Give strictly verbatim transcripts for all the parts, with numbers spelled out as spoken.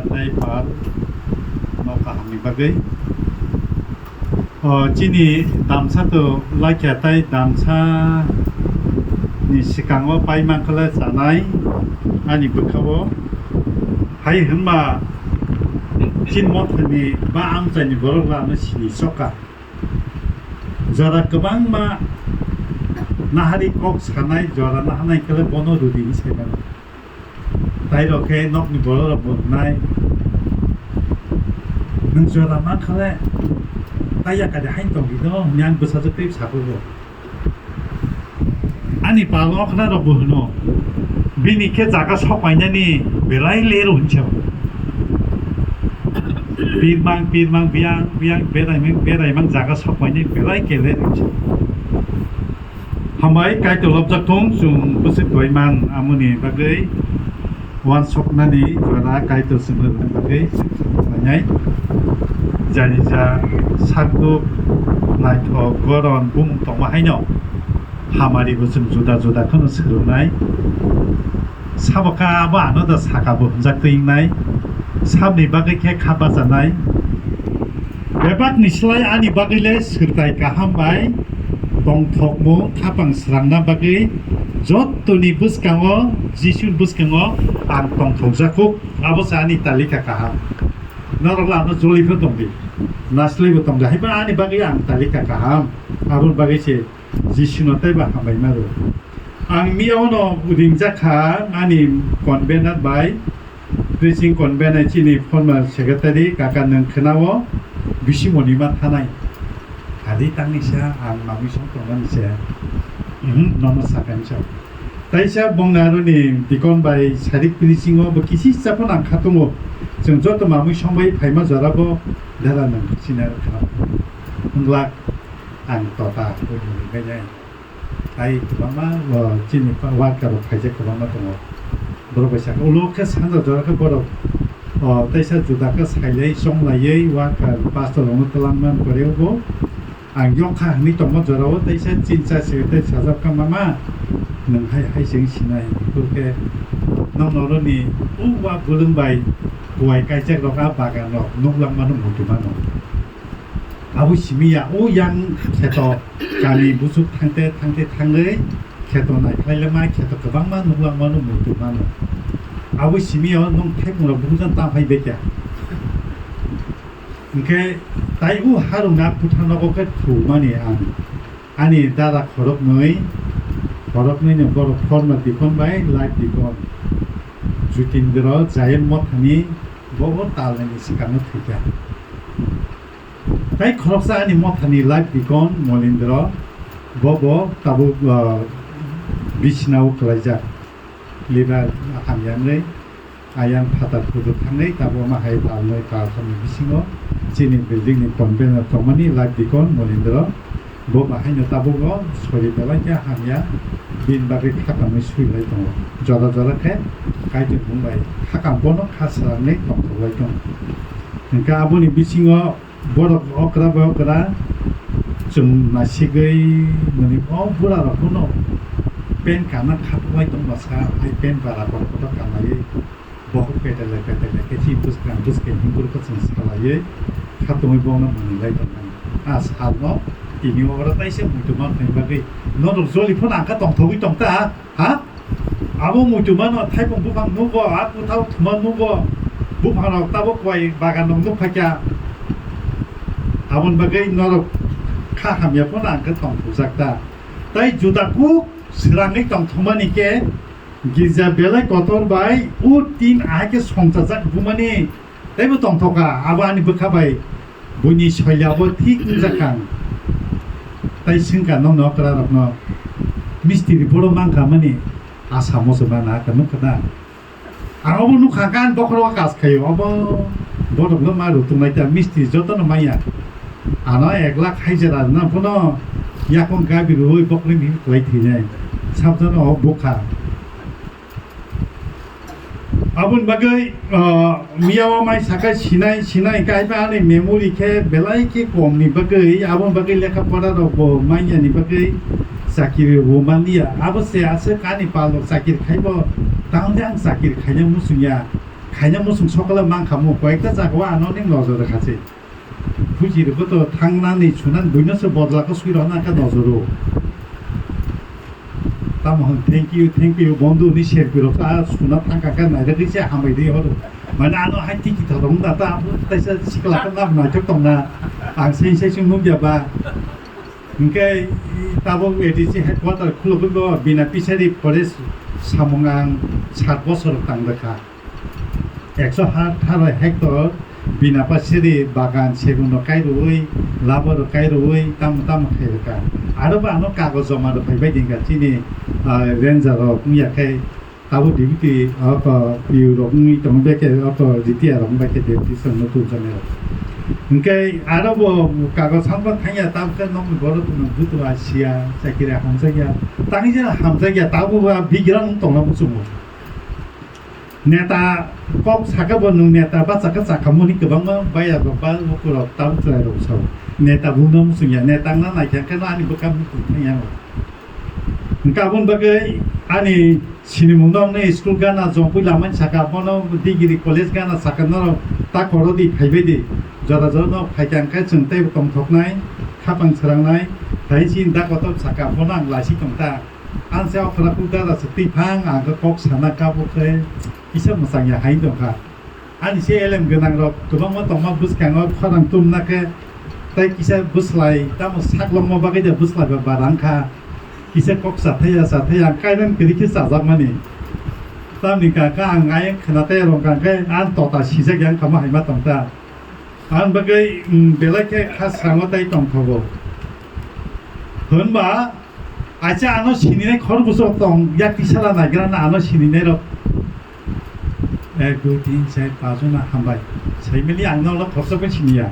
Tei pal no kahamni bagwi. O, chini damsa to laikha tei damsa ni swkango pai mankha le chanai ani bwkhao. Hai hwnba chin mothani ba amchaini borok rano sini soka. Jora kwbangma nahari kok sanai, jora nahanai khe bono rudi hinwi sai mano. Tai rok khe nokni borok rok bo hwnai, "Nwng jora mankha le, tai yakari haino tongdi do," hwnwi ang bwsajwk tei sakugo. Ani pal okra rok bo hwno, bini khe jaga sok painani belai ler hwnwi sao. Pirmang, pirmang, biyang, biyang, beraimang, beraimang jaga sok painani belai khe ler hwnwi sao. Hambai Kaitor lobjak thung, chwng bwswk doi man amoni bagwi. Uansuknani jora Kaitor chwngno rwna bagwi chwng khlainai. Jani ja sakduk, naithok, goron, bumung tongma haino hamari bo chwng juda juda kheno swrwngnai. Sabo kha abo ano da saka bo hwnjak twi wngnai. Sabni bagwi khe kha bachanai. Bebakni slai ani bagwi le swrwtai kaham bai tongthokmung khapang srangna bagwi jottoni bwskango, Jisuni bwskango ang tongthokjakuk, abo se ani talika kaham. Norok le ano joli pho tongdi, naslai bo tongdi, haiba ani bagwi ang talika kaham, aboni bagwi se Jisuno teibo hambai ma rw. Ang miyao no ringjak kha ani convener bai, preaching convener chini former secretary kaka nwng khwnao bisi moni ma thanai. Adi tangni sa ang mamwi song tongmani se. Mhm, nono sakani sa. Taisa bongni aroni dikon bai sarik preaching o bo kisi sa phano ang khatungo. Chwng joto mamwi song bai phaima jora bo dara nwng sinai khna. Wngla ang tota bai nai. Tai kwbangma, o, chini pa-, worker rok khaijak kwbangma tongo. Borok bai saka ulo khe sanja jora khe borok, o, teisa juda khe sailai chonglaiwi worker pastor rokno twlangma kwrwi bo. Ang yok kha hwnwi tongma jora o teisa chincha se tei sajak kha, "Mama, nwng hai hai se wng sinai, hwnkhe nokno oroni o wa bwlwng bai kuwai kaijak rok a bagan rok nuk langmano muitu mano." Abo simi ya, o yang kheto kami busuk thangte thangte thangwi kheto naikhlailema kheto kwbangma nuklangmano muitu mano. Abo simi ya nwng thaipungrok bumjang tam hai bekya. Hwnkhe tai o harungna kutha nogo khe thumani ang. Ani dada khoroknwi, khoroknwini borok former dikon bai life dikon. Jutindra Jayan Mothani bo o talnwini swkango thwikha. Tai khoroksa ani mothani life dikon Molindra, bo bo tabuk, ah, bisinao kwlaijak. Liver hamya wngwi ayang phatar kudu thangwi tabuk ma hai talnwi talthamni bisingo chini building ni convener tongmani life dikon Molindra. Bo bahaino tabuk o sori belai khe hamya bini bagwi kha kamwi swi lai tongo. Jora jora khe Kaitor bung bai hakam bono kha swrangwi tongthok lai tongo. Hwnkhe aboni bisingo borok okra bai okra chwng naisigwi nini o bura rok phano pen kana khaklai tongma sa hai pen bara kotor kotor kanlaiwi bohok petele petele khe chini bwskang bwskang himkuru khe chwng salaiwi khatungwi bono mwnwi lai tongmani. A salno tini oro taisa muitu manthai bagwi norok joli phano ang kha tongthogwi tongta ha? Abo muitu mano thaipung buphang nugo, a puthao thuma nugo, buphang rok tabuk koi bagan rok nuk phaikha. Aboni bagwi norok kha hamya phano ang khe tongthokjak ta. Tai juda kuk swrangwi tongthokmani khe girja belai kotor bai o tin ahai khe songchajak bumani. Teibo tongthokha, abo ani bwkha bai buini soilabo thik wngjakha. Tai swngkha nokni okra rokno, "Mistiri boro mankha mani asa moso mana," khe nukha na. Ang obo nukha khe ani bokhorogo kas khaio, obo borokno ma rw tongnai ta, mistiri jotono manya. Ano ek lakh hajira rwna phano yakung gabi rwui bokhorok ni kwlai thwinai. Sabjano o bukha. Aboni bagwi, ah, miyao mai sakai sinai, sinai kaiba ani memory khe belai khe kom ni bagwi, aboni bagwi lekha pora rok bo manya ni bagwi chakiri bo manliya. Abo se aswk ani pal rok chakiri khaibo, tamo de ang chakiri khaina muchungya. Khaina muchung sokole mankha mo, koyekta jagao ano ning nojor rwkha se. Puji rwkhe to thangnani sunani buino se bodla khe sui rwna khe nojoro. Tamo hwn, "Thank you, thank you, bondhu," ni selfie rok sa suna thangkha khe nairwgwi se hambai rwi horo. Mane ano hai tiki thorong da ta abo taisa sikla khe nab naithok tongna. Ang seng seng sung nukya ba. Hwnkhe tabuk A D C headquarter khulugwi bo bina pisari forest samung ang sat bosor tang rwkha. Ekso ha-, atharo hector bina pasiri bagan segun rok kai rwui, labo rok kai rwui, tamo tamo khai rwkha. Aro bo ano kagoj joma rok phaibai dingkha chini, ah, ranger rok wngya khe tabuk deputy oko P U rok wngwi tongo, beke oko retire rok wngbai khe deputy song no tuljaknai rok. Hwnkhe aro bo kagoj samphang thangya, tabuk khe nokni borok no butua sia, chakiri hamjakya, tangwi jera hamjakya, tabuk bo bigra wng tongna muchungo. Neta kok saka bo nwng neta bachakha chakhamoni kwbangma baya rok ba lukurok tabuk chwrairok sao. Neta bumno muchungya, neta wngna naikha khe no ani bwkha muchung thangya. Hwnkhe aboni bagwi ani sinimungno wngnai school gana jongpui lamani saka bono degree college gana saka norok ta koro di phaibai di. Jora jora no phaikha hwnkhe chwng teibo tongthoknai, khapang swrangnai, hai chini da kotor saka bono ang lasi tongta. Ang se okra kuk dara se twi phang, ang khe kok sana kabo khe kisa mwchangya hai tongkha. Ani se elem gwnang rok kwbangma tongma bwskango khorang tumna khe tei kisa bwslai tamo sak longma bagwi de bwslai ba barang kha. Kisa kok sathaya sathaya ang kainan kwrwi khe chajakmani. Tamni ka ka ang ayang khna tei rong kang khe ang tota sijak yang kamo hai ma tong ta. Ang bagwi, mm, belai khe kha srango tei tongthogo. Hwnba, acha ano sininai khorokbwswk tong, yak tisala naigra na ano sininai rok. Ek, dui, tin, char, panch jona hambai. Saimili ang no khoroksa bai siniya.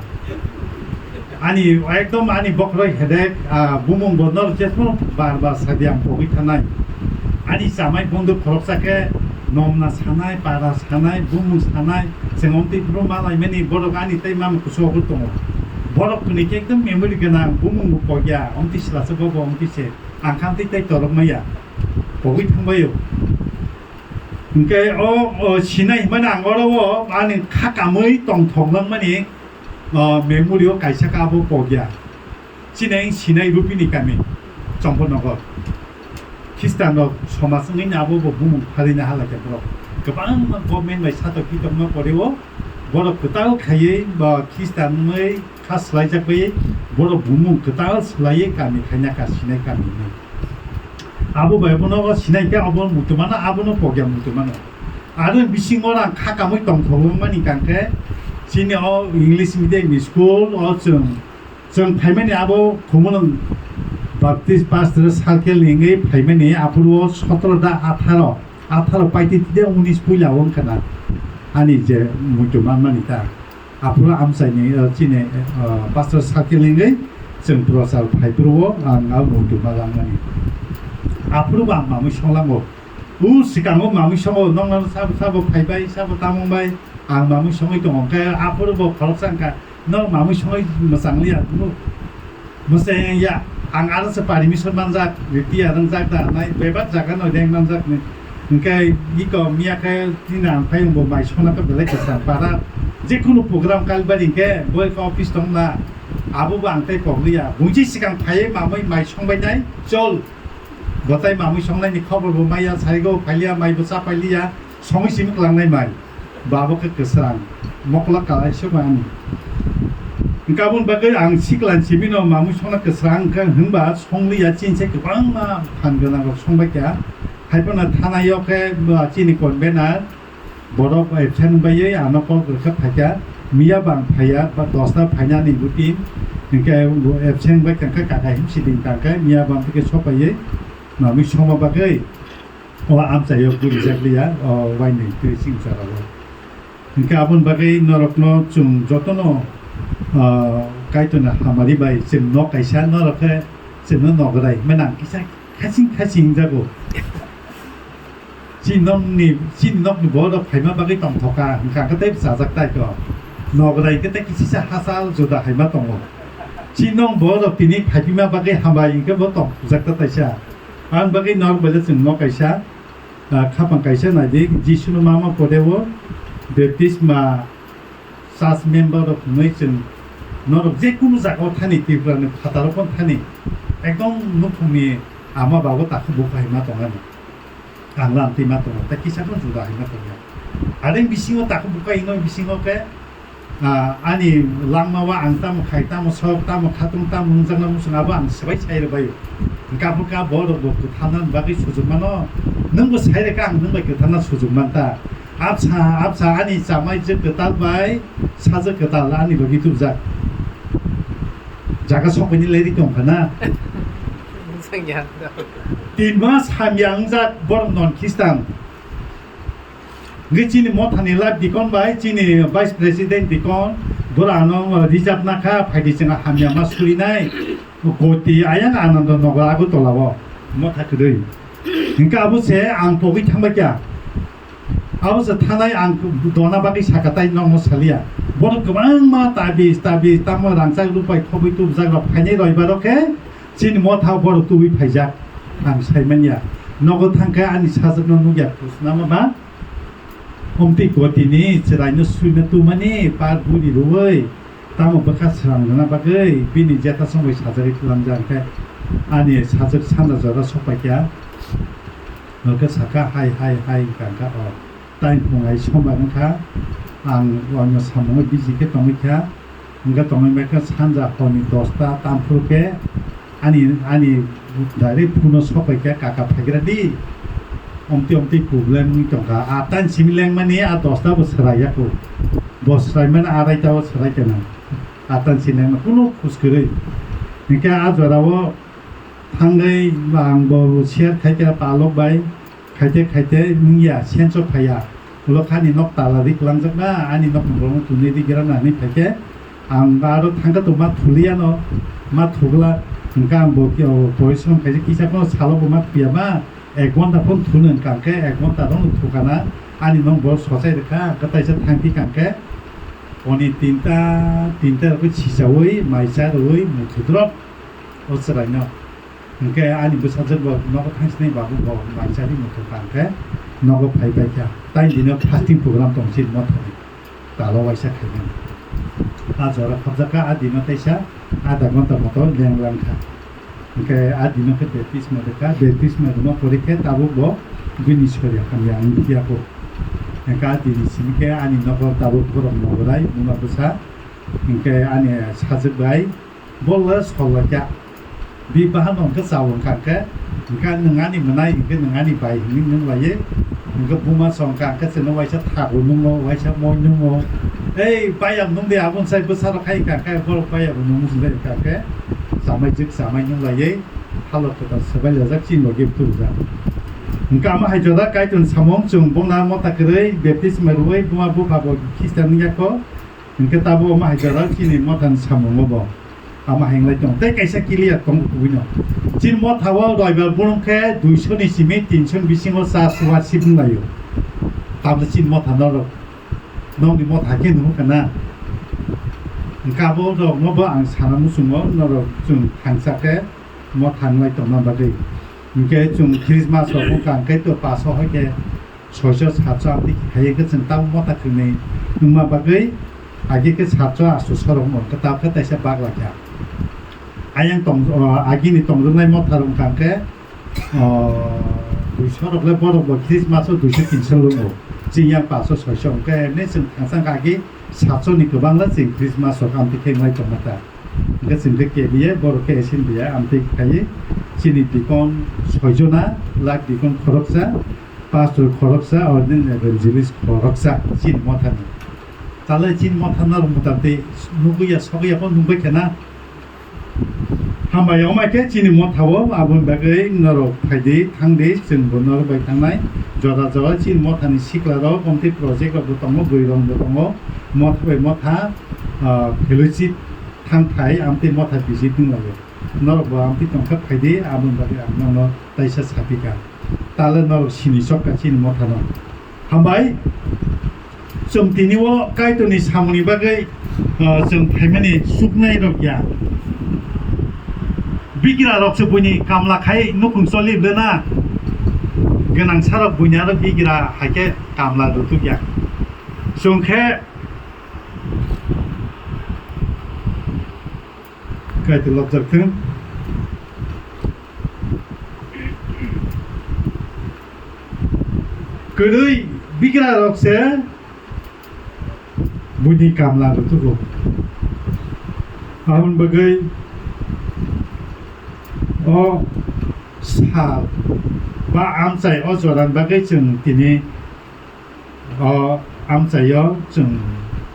Ani, ekdom ani bokhorok hedek, ah, bumung bo no jesmo bar bar sadi ang pogwi thanai. Ani chamai bonduk khoroksa khe nomna sanai, para sanai, bumung sanai, chwng omtwi bro malaimani borok ani tei mama kusugo tongo. Borok hwnwi khe ekdom memory gwnang, bumung bo pogya, omtwi sila se bobo omtwi se, ang khan twi tei torok maya, pogwi thangbaio. Hwnkhe o, o sinai hwnmani ang oro o ani kha kamwi tongthok langmani, o memory o kaisa khe abo pogya. Chini ang sinai Rupini kami, Chompornagar. Khristian rok somaj wngwi abo bo bumung phalina halakhe borok. Kwbangma government bai satok pitokma pore o borok kwtal khaiwi ba Khristian wngwi kha swlaijak bai borok bumung kwtal swlaiwi kami khaina ka sinai kami hwnwi. Abo bai bono o sinai khe abo muitu mano, abono pogya muitu mano. Aro bisingo rang kha kamwi tongthok wngmani kangkhe chini o English medium school o chwng Chwng phaimani abo Khumulwng Baptist Pastor Circle ni wngwi phaimani aphuru o sotoro da atharo, atharo paiti tide unis puila o wngkha na ani je muitu manmani ta. Aphuru amchaini, uh, chini, uh, Pastor Circle ni wngwi chwng prochar phaiphuru o ang a muitu malangmani. Aphuru bo ang mamwi songlango. U swkango mamwi songo, nokno sabo sabo phaibai, sabo tamung bai, ang mamwi songwi tongo. Hwnkhe aphuru bo khoroksa wngkha, Norok mamwi songwi mwchang liya, mo-, mwchang ya. Ang aro se permission manjak, retire wngjak da, nai bebak jaga no reng manjak ni. Hwnkhe iko miya khe tini ang phai bo mai songna khe belai kwchang para. Jekunu program kalbari hwnkhe bo khe office tong na, abo bo ang tei pok liya. Bungsi swkang phaiwi mamwi mai songbai nai, chol. Bo tai mamwi songnai ni khobor bo maya, sarigo phailiya, mai bo cha pailiya, songwi simi kwlangnai mai. Babo khe kwsrang, mokla kalai se ba ani. Hwnkhe aboni bagwi ang sikla simi no mamwi songna kwsrang wngkha, hwnba songliya chini se kwbangma phan gwnang rok songbai kha. Haiphano thana yo khe, ba, chini convener borok absent wngbai ano call kwrwkha phaikha. Miya bang phaiya, ba, dosta phainani routine. Hwnkhe absent bai kha khe kaka himsi din tangkhe miya bang thike sopaiwi mamwi songma bagwi. O amchaio gurijak liya, o waini twi sing chara o. Hwnkhe aboni bagwi norokno chwng jotono, ah, Kaitorni hamari bai chwng nok kaisa norok khe chwngno nograi hwnmani ang kisa khaching khaching wngjago. Chini nokni, chini nokni borok phaima bagwi tongthoka, hwnkha khe tei chajak tai kho. Nograi khe tei kisisa hachal juda haima tongo. Chini nok borok tini phaipima bagwi hambai hwnkhe bo tongthokjak ta taisa. Ang bagwi nok belai chwng nok kaisa, ah, khapang kaisa naidi, Jisuno mama pore o, Baptisma church member rok hwnwi chwng norok je kunu jaga o thani, Tripura ni phataro phano thani, ekdom nukhungni ama bago takhuk bukhai ma tongani. Ang lam twi ma tongo, tei kisa phano juda hai ma tongya. Are bisingo takhuk bukhai hino bisingo khe, ah, ani langma o ang tamo khai, tamo sok, tamo khatung, tamo nungjakna muchung abo ang swbai sai rwbaio. Hwnkhe aphuru khe borok bo kwtharna bagwi sujuk mano, nwng bo sai rwkha, ang nwng bai kwtharna sujuk man ta. Absa, absa, ani chamai je kwtal bai sajwk kwtal ani logi tubjak. Jaga sokbaini lairik tongkha na. Wngya. Tin mas hamya wngjak borok non Khristan. Hwnkhe chini mothani life deacon bai chini vice president deacon bora ano reserve nakha, phaidi chwng hamya ma surinai. Goti ayang Anando Nagar Agartala o motha kwrwi. Hwnkhe abo se ang pogwi thangbai kha. Abo se thanai ang dona bagwi saka tai nokno salia. Borok kwbangma tabis, tabis, tamo rangchak rupai khobwi tubjak rok phainai roibaro khe chini motha borok tubui phaijak. Ang saimanya. Nogo thangkhe ani sajwkno nukya khusnama ba. Omtwi gotini chwraino swino tumani par guri rwui. Tamo bwkha srang rwna bagwi bini jeta songbai sajagwi twlangjak khe ani sajwk sanda jora sokpai kha. Hwnkhe sakha, "Hai, hai, hai," wngkha kha o. Tai phungai sombar wngkha, ang oino samungo bisi khe tongwi kha. Hwnkhe tongwi bai khe sanja horni dosta tamphuru khe ani, ani direct phone o sokpai kha, "Kaka phaigra di." Omtwi omtwi kublai wngwi tongkha. Atan simi lengmani a dosta bo swrai ya kho. Bo swraimani araita o swrai khe nang. Atan si lengma kuno khus kwrwi. Hwnkhe a jorao thangwi ang bo share khai kha palok bai. Khaite khaite wngya, senso phaiya. Ulo khani nok tala ri kwlangjak na, ani nok ni borok no tuni ri gira na hinwi phaikhe, ang aro thangkha to ma thuliya no, ma thugla, hwnkhe ang bo khe o porisrom khaijak kisa phano salo bo ma thuya ma, ek ghonta phano thuno hwnkha khe, ek ghonta rok no thukana, ani nok borok sochai rwkha, hwnkhe taisa thangpi kha khe, oni tinta, tinta rok khe sichaui, mai cha rwui, muthu drop, o chwrai no. Hwnkhe ani bwsajwk bo nogo thangsinai babu bo mai chari muthung kha hwnkhe nogo phai pai kha. Tai dino fasting program tong chini mothani talo waisa khaimani. A jora khobjak kha, a dino teisa adha ghonta moto leng lang kha. Hwnkhe a dino khe baptisma rwkha, baptisma rwma pore khe tabuk bo bini sori hamya wng phiya kho. Hwnkhe a dini simi khe ani nogo tabuk borok nogorai buma bwsa, hwnkhe ani sajwk bai, Bo le sol lai kha. Bi bahan no hwnkhe chao wngkha hwnkhe, hwnkhe nwng ani mwnai hwnkhe nwng ani bai hinwi nwng laiwi. Hwnkhe buma song kha hwnkhe chwngno waisa thago nungo, waisa moi nungo. Ei, payam nung de aboni sai bwsarok khai kha hwnkhe, borok payam nung muchung de wngkha hwnkhe, chamai jwk chamai nung laiwi, halok kwtal swbai lajak chini logi tubujak. Hwnkhe amo hai jora Kaitorni samung chwng bongna mota kwrwi baptisma rwui buma bupha bo Khristan wngya kho. Hwnkhe tabuk omo hai jora chini mothani samungo bo. Ama hinglai tong. Tei kaisa clear tongo kubui no. Chini motha o roibar burung khe duiso ni simi tinso ni bisingo church worship wnglaio. Tabuk chini motha norok, nokni motha khe nuhukha na. Hwnkhe abo rok no bo ang sana muchungo norok chwng thangsa khe motha wnglai tongna bagwi. Hwnkhe chwng Christmas rok wngkha hwnkhe to paso hai khe soiso satso amtwi khe khai khe chwng tabuk motha kwrwini wngma bagwi age khe satso asto sorok wng khe tabuk khe taisa bagla kha. Ayang tong, o, agini tongjwknai motha rok wngkha hwnkhe, o, duiso rok le borok bo Christmas o duiso tinso lungo. Chini yang paso soiso wngkhe emne chwng thangsa wngkha agi satso ni kwbang le chwng Christmas rok amtwi khe wnglai tongma ta. Hwnkhe chwng khe kebiya, borok khe S N B ya, amtwi khai chini deacon soijona, live deacon khoroksa, pastor khoroksa, ordinary evangelist khoroksa, chini mothani. Talai chini motha norok mutamtwi nugwi ya, sogwi ya, bo nungbai khe na. Hambai, omo khe chini motha o, aboni bagwi norok phaidi, thangdi, chwng bo norok bai thangnai. Jora jora chini mothani sikla rok, omtwi project rok bo tongo, bwrwi rok bo tongo, motha bai motha, ah, fellowship thang phai, amtwi motha visit wng laio. Norok bo amtwi tongkha phaidi, aboni bagwi ang nono taisa sapikha. Tale norok sini chokka chini mothano. Hambai, chwng tini o Kaitorni samungni bagwi, ah, chwng phaimani chuknai rok ya. Bigra rok se buini kamla khai nukhung choli bwlena. Gwnangsa rok buini aro bigra hai khe kamla rutuk ya. Chwng khe Kaitor lobjak thung. Kwrwi bigra rok se buini kamla rwthugo. Aboni bagwi o sal ba amchai o jorani bagwi chwng tini o amchaio chwng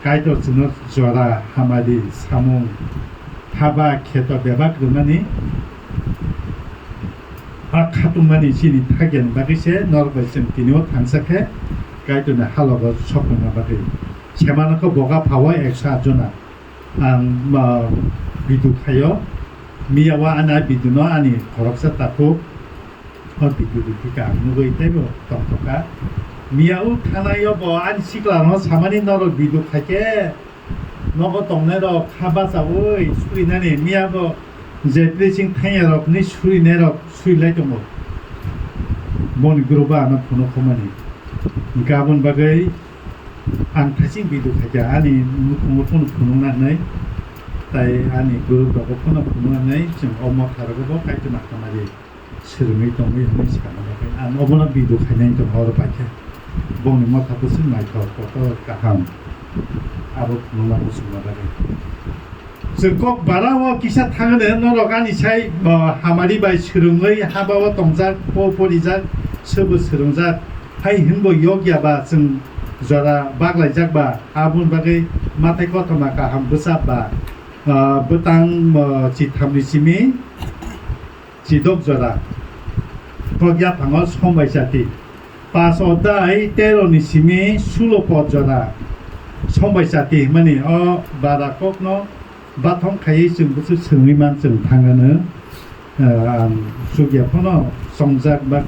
Kaitor chwngno jora hamari samung haba kheto bebak rwmani, a khatungmani chini thakjani bagwi se norok bai chwng tini o thansa khe Kaitorni halogo sokna bagwi. Semano khe boga phao ekso aat jona. Ang, ah, video khaio. Miya o ani a video no ani khoroksa takhuk. O video rwphika ang nugwi teibo tongthokha. Miya o thanai o bo ani sikla rokno samani norok video khaikhe nogo tongnai rok kha bachaui surinani miya bo je tracing thangya rok ni surinai rok suilai tongo. Boni group o ano phunuk khomani. Hwnkhe aboni bagwi ang thaiching video khaikha ani nukhungo phunuk phunukna hinwi. Tai ani group rogo phunuk phunukna hinwi chwng o motha rogo bo kaitor ma khamari. Swrwngwi tongwi hwnwi sakha bagwi ang obono video khainai tongkha oro paikha. Bongni motha bwswk naithok, kotor, kaham. Abo phunukma bwswkma bagwi. Chwng kok bara o kisa thangno norok ani sai, o, hamari bai swrwngwi haba o tongjak, po porijak, swbo swrwngjak. Hai hwnbo yokya ba chwng jora baglaijak ba, aboni bagwi mathai kothoma kaham bwchap ba, o, bwtang, o, chithamni simi. Chidok jora. Kok yaphango sombai chati. Pas odai tero ni simi sulo pod jora. Sombai chati hwnmani o bara kokno bathong khaiwi chwng bwswk swngwi man chwng thangano. Ah, ang chukya phano chongjak ba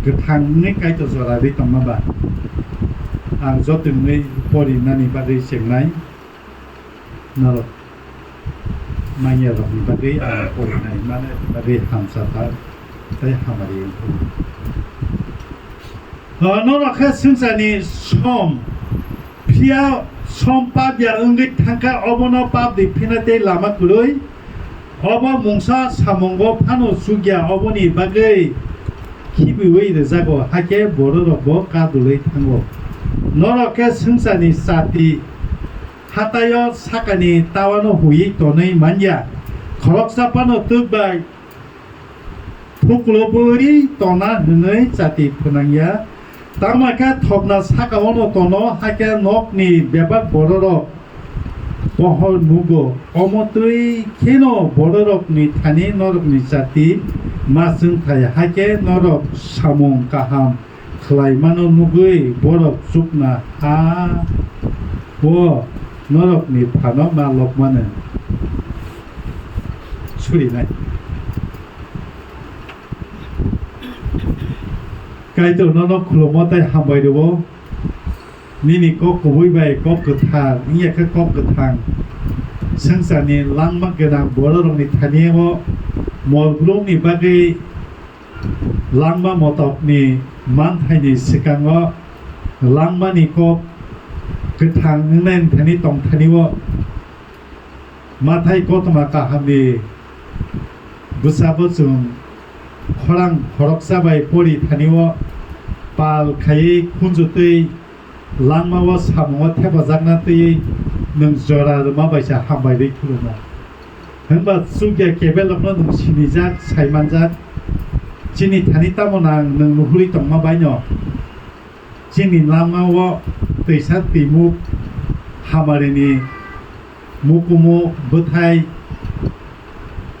kwthang wngwi kaitor jora ri tongma ba. Ang joto wngwi porinani bagwi chengnai. Norok manya rokni bagwi ang porinai mani bagwi hamsa ta tei hamari wngkha. O norok khe swngcharni som, phiya som pap ya wngwi thangkha, obono pap di phina tei lama kwrwi. Obo mungsa samungo phano chukya, oboni bagwi khibiui rwjago, hakhe bororokbo kadulwi thango. Norok khe swngcharni chati. Hataio sakani tawano huiwi tonwi manya, khoroksa phano twk bai phuklubwi tona hwnwi chati phwnangya. Tamo khe thopna sakaono tono, hakhe nokni bebak bororok pohor nugo. Omo twi kheno bororokni thani norokni chati ma chwngthai, hakhe norok samung kaham khlaimano nugwi borok chukna ha o norokni phano ma lobmano surinai. Kaitor nono khulumo tei hambai rwo. Nini kok kubui bai kok kwthar, wngya khe kok kwthang. Swngcharni langma gwnang bororokni thani o mol brumni bagwi langma motokni manthaini swkango langmani kok kwthang wngnaini thani tongthani o mathai kothoma kahamni bwsabo chwng khorang khoroksa bai pori thani o pal khaiwi khunju twi langma o samungo thepajakna twiwi nwng jora rwma bai se hambai rwi khulumo. Hwnba chukya kebelokno nwng sinijak, saimanjak. Chini thani tamo nang nwng nuhurwi tongma baino chini lama o twisa twimuk hamarini mukumu bwthai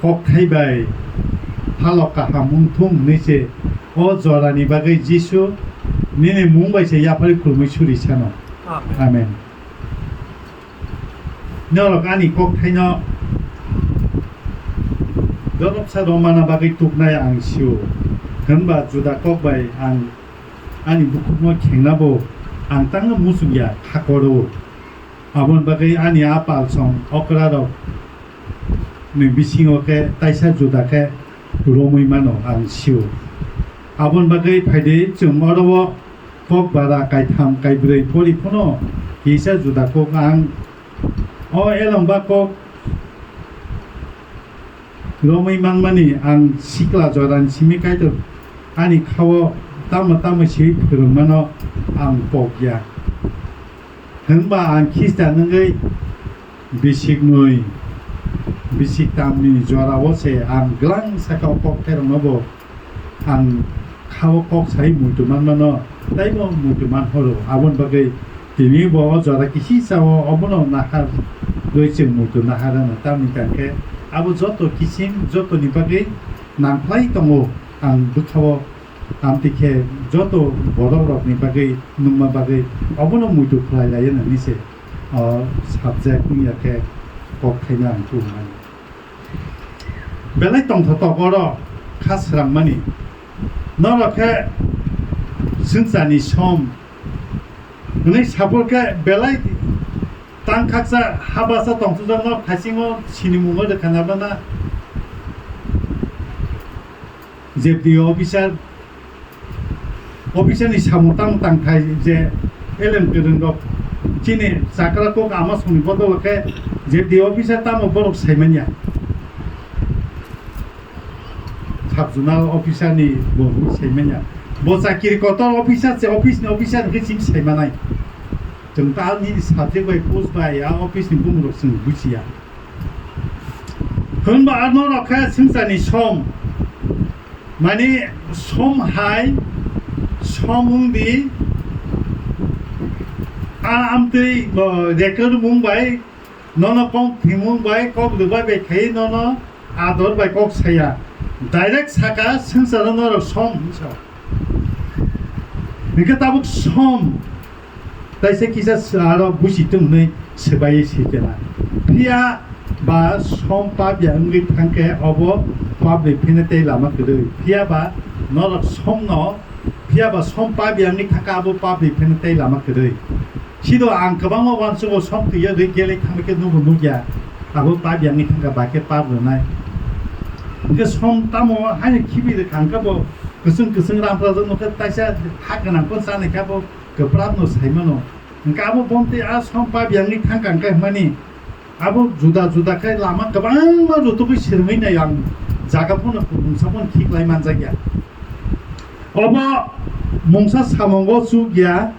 kokthai bai phalok kaham wng thung hwnwi se o jorani bagwi Jisu nini mung bai se yapharwi khulumwi suri sano. Amen. Amen. Norok ani kokthaino doroksa rwmana bagwi tuknai ang sio. Hwnba juda kok bai ang ani bukhukno khengnabo ang tangno muchungya khakoro. Aboni bagwi ani a palsong okrarok ni bisingo khe taisa juda khe romwi mano ang sio. Aboni bagwi phaidi chwng oro o kok bara kaitham kaibrwi pori phano Kisa juda kok ang o elong ba kok romwi manmani ang sikla jorani simi Kaitor ani khao tamo tamo se phwrwngmano ang pok ya. Hwnba ang Khristan wngwi bisiknwi, bisiktamni jorao se ang glang saka o kok khairokno bo ang khao kok sai muitu manmano, taibo muitu man horo. Aboni bagwi tini bo o jora kisi sao obono nahar rwi chwng muitu nahar ano, tamni hwnkhe abo joto kisim jotoni bagwi nangkhlai tongo ang bwkhao. Amtwi khe joto borok rokni bagwi nungma bagwi obono muitu khlai lai nani se o subject wngya khe kok khaina ang tubu mani. Belai tongthotok oro kha swrangmani. Norok khe swngcharni som hwnwi sapor khe belai tang khaksa habasa tongthokjak norok thaisingo sinimungo rwkha nabana. J P D officer, officer ni samung tamo tangthai je elem kwrwng rok chini chakra kok ama songni bodol khe J P D officer tamo borok saimanya. Sub zonal officer ni bo saimanya. Bo chakiri kotor officer se office ni officer hwnkhe chini saimanai. Chwng ta nini subject bai post bai a office ni bumung rok chwng bujiya. Hwnba ano rokha swngcharni som. Mani som hai, som wngdi, a amtwi, o, record mung bai, nono kok thwimung bai, kok rwbai bai khai nono ador bai kok saya. Direct saka swngcharo norok som hinwi sa. Hingke tabuk som. Taisa kisa s-, aro busi tong hwnwi swbai se kena. Phiya ba som pap ya wngwi thangkhe obo pap ni phine tei lama kwrwi. Phiya ba norok som no, phiya ba som pap ya wngwi thangkha abo pap ni phine tei lama kwrwi. Sido ang kwbangma uansugo som twiya rwi gelai thangbai khe nugo nukya. Abo pap ya wngwi thangkha ba khe pap rwnai. Hingke som tamo haino khibi rwkha hingke bo kwchwng kwchwng rampra rok nukhe taisa ha gwnang phano chanai khe abo kwprap no saimano. Hingke abo bomtwi a som pap yangwi thangkha hingke hwnmani abo juda juda khe lama kwbangma rutugwi swrwngwi nai ang jaga phano mungsa phano khiklai manjakya. Obo mungsa samungo chukya,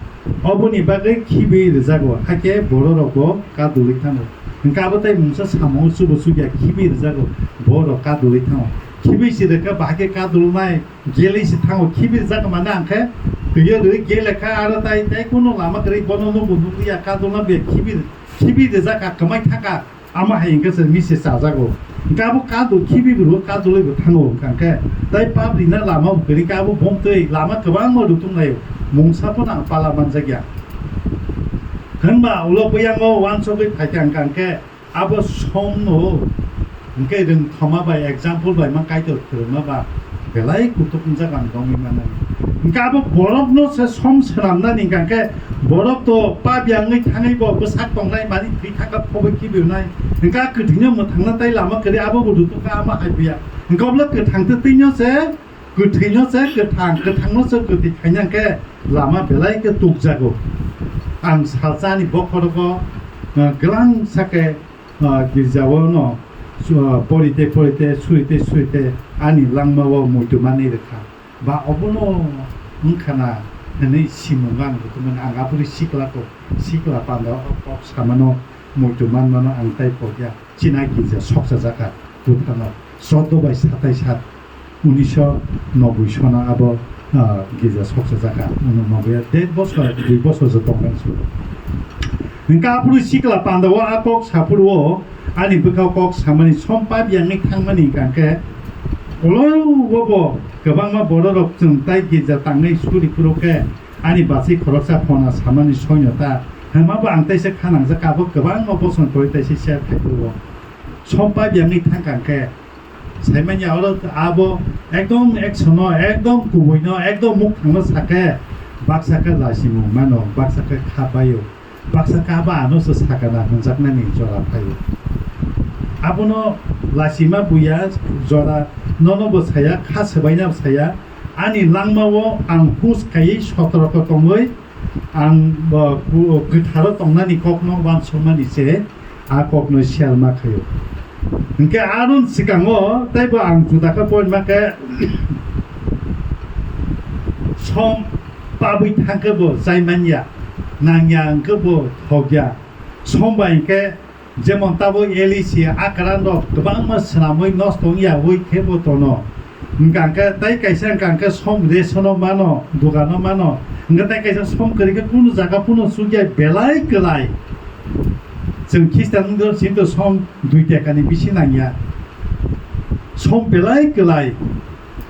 oboni bagwi khibi rwjago, hakhe bororokbo kadulwi thango. Hingke abo tei mungsa samungo chubo chukya, khibi rwjago, borok kadulwi thango. Khibi si rwkha, bahai khe kadulnai, Gelai se thango, khibi rijak mane ang khe twiyo rwi gele kha, aro tai, tai kuno lama kwrwi bono nugo nukliya, kadulna be khibi, khibi rijak kha, kwmai thaka, ama hai hingke se misi chajago. Hingke abo kadul khibi bo kadulwi bo thango hingka hingke, tai pap rina lama bo kwrwi khe abo bomtwi lama kwbangma rutung laio, mungsa pono ang pala manjakya. Hwnba ulo buyango uansugwi phaikha hingka hingke, Abo somno hingke rwngthoma bai example bai ma Kaitor phwrwngma ba belai kutuk wngjak ang romwi manai. Hingke abo borokno se som swnamnani hingka hingke borok to pap yangwi thangwi bo bwsak tongnai mani thwi thaka phobwi khibiwnai. Hingke a kwthwino mwthangna tai lama kwrwi abo bo rutukha ama hai buya. Hingke oblo kwthang twtwino se Kwthwino se kwthang, kwthangno se kwthwi khaina hwnkhe lama belai khe tukjago. Ang salsa ani bokhorogo, ah, gwlangsa khe, ah, girjao no, su-, ah, porite porite, surite surite ani langmao muitu manwi rwkha. Ba obono wngkha na hwnwi simung ang butumani ang aphuru sikla kok, sikla panda o kok samano muitu manmano ang tai pokya. China girja soksa jakha buphano chordo bai satai sat unisho noboi sona abo, ah, girja soksa jakha. Uno noboi ya dek bosor, dui bosor se tongmani su. Hingke aphuru sikla pandao a kok saphuru o ani bwkha kok samani som pap yangni thangmani hingka khe ulo bo bo kwbangma bororok chwng tai girja tangnai suri phuru khe ani bachwi khoroksa phona samani soino ta hwnma bo ang teisa khanangjak abo kwbangma bosong kori teisa share khai phuru o. Som pap yangwi thangkha hwnkhe, saimanya oro abo ekdom action no, ekdom kubui no, ekdom mukthang no sakhe, baksa khe lasimung mano, baksa khe kha baio, baksa khe abo ano se sakana hwnjaknani jora phaio. Abono lasima buya jora nono bo saya, kha swbaina bo saya, ani langmao ang hus khaiwi sotoroko tongwi, Ang bo ku-, kwtharo tongnani kokno uansukmani se a kokno share ma khaio. Hinkhe aroni swkango teibo ang juda khe poima khe som pabwi thangkhe bo chai manya, nangya hwnkhe bo thokya. Som bai hinkhe jemon tabuk L E C akran rok kwbangma swnamwi nosto wngya wi khe bo tono. Hwnkha khe tei kaisa hwnkha khe som resono mano, dogano mano. Hwnkhe tei kaisa som kwrwi khe kunu jaga phano chukya belai kwlai. Chwng Khristan wngwi sinto som dui tekani bisi nangya. Som belai kwlai.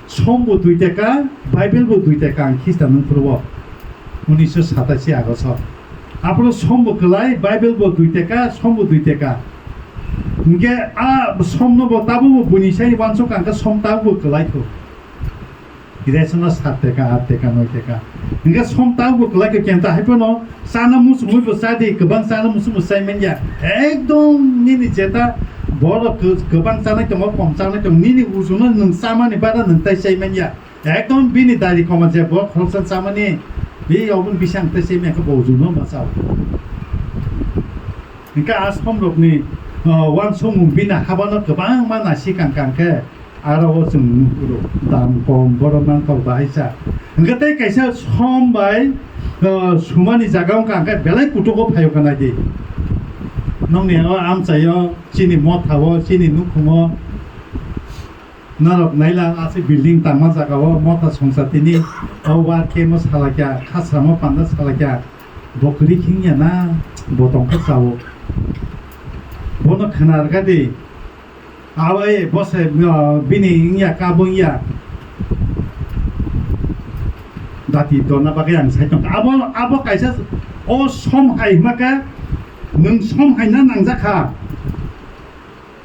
Som bo dui teka, Bible bo dui teka ang Khristan wngphuru o. Unisho satashi August o. Aphuru som bo kwlai, Bible bo dui teka, som bo dui teka. Hinkhe a som no bo tabuk bo buini sai uansuk ang khe som tabuk bo kwlai kho. Iraisano sat teka, at teka, noi teka. Hinkhe som tabuk bo kwlai kho kenta hai phano chana muchungwi bo cha di, kwbang chana muchung bo chai manya. Ekdom nini jeta borok kw-, kwbang chanai tongo, kom chanai tongo, nini ujuno nwng chamani bara nwng tai chai manya. Ekdom bini dari koma je bo khoroksa chamani, bi oboni bising tei se mekhe bo ujuno ma chao. Hinkhe a somrokni, uh, uansukmung bini habano kwbangma nasi kang kang khe aro o chwng nukhuro dam kom borok mangkok bahai cha. Hinkhe tei kaisa som bai, uh, sumani jaga wngkha hwnkhe belai kutugo phaio kha nai di. Nokni o amchaio, chini mothao, chini nukhungo, Norok naila aswk building tangma jaga o motha songsa tini o war khe mo salakya, khasramo panda salakya, bo kwrwi khe wngya na bo tongkha chao. Bono khna rwkha di, abo e bo se, o, bini wngya kabo wngya. Dati donna bagwi ang sai tongkha. Abo, abo kaisa o som hai hwnba khe nwng som hai na nangjak kha.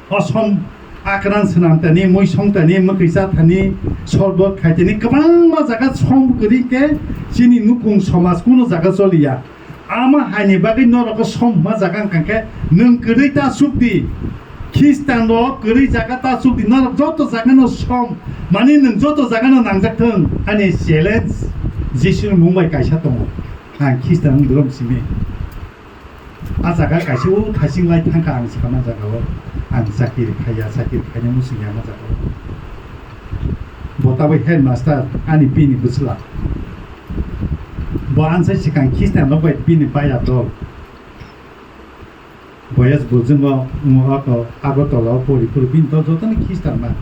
O som akran swnam tani, mui song tani, mwkwi cha thani, sorbot khai tani, kwbangma jaga som kwrwi khe chini nukhung somaj kuno jaga choliya. Ama haini bagwi norok som hwnma jaga wngkha khe nwng kwrwi ta chuk di. Khristan rok kwrwi jaga ta chuk di. Norok joto jaga no som, mani nwng joto jaga no nangjak thung. Ani challenge Jisuni mung bai kaisa tongo. Ang Khristan wng drom simi. A jaga kaisa o thasing lai thangkha ang sakha ma jaga o. Ang chakiri khaiya, chakiri khaina muchungya ma jaga o. Bo tabuk headmaster ani bini bwsla. Bo ansai swkang Khristan rok bai bini baya dol. Boyas bujungo, Agartala o pori phuru bini dol jotono Khristan ma.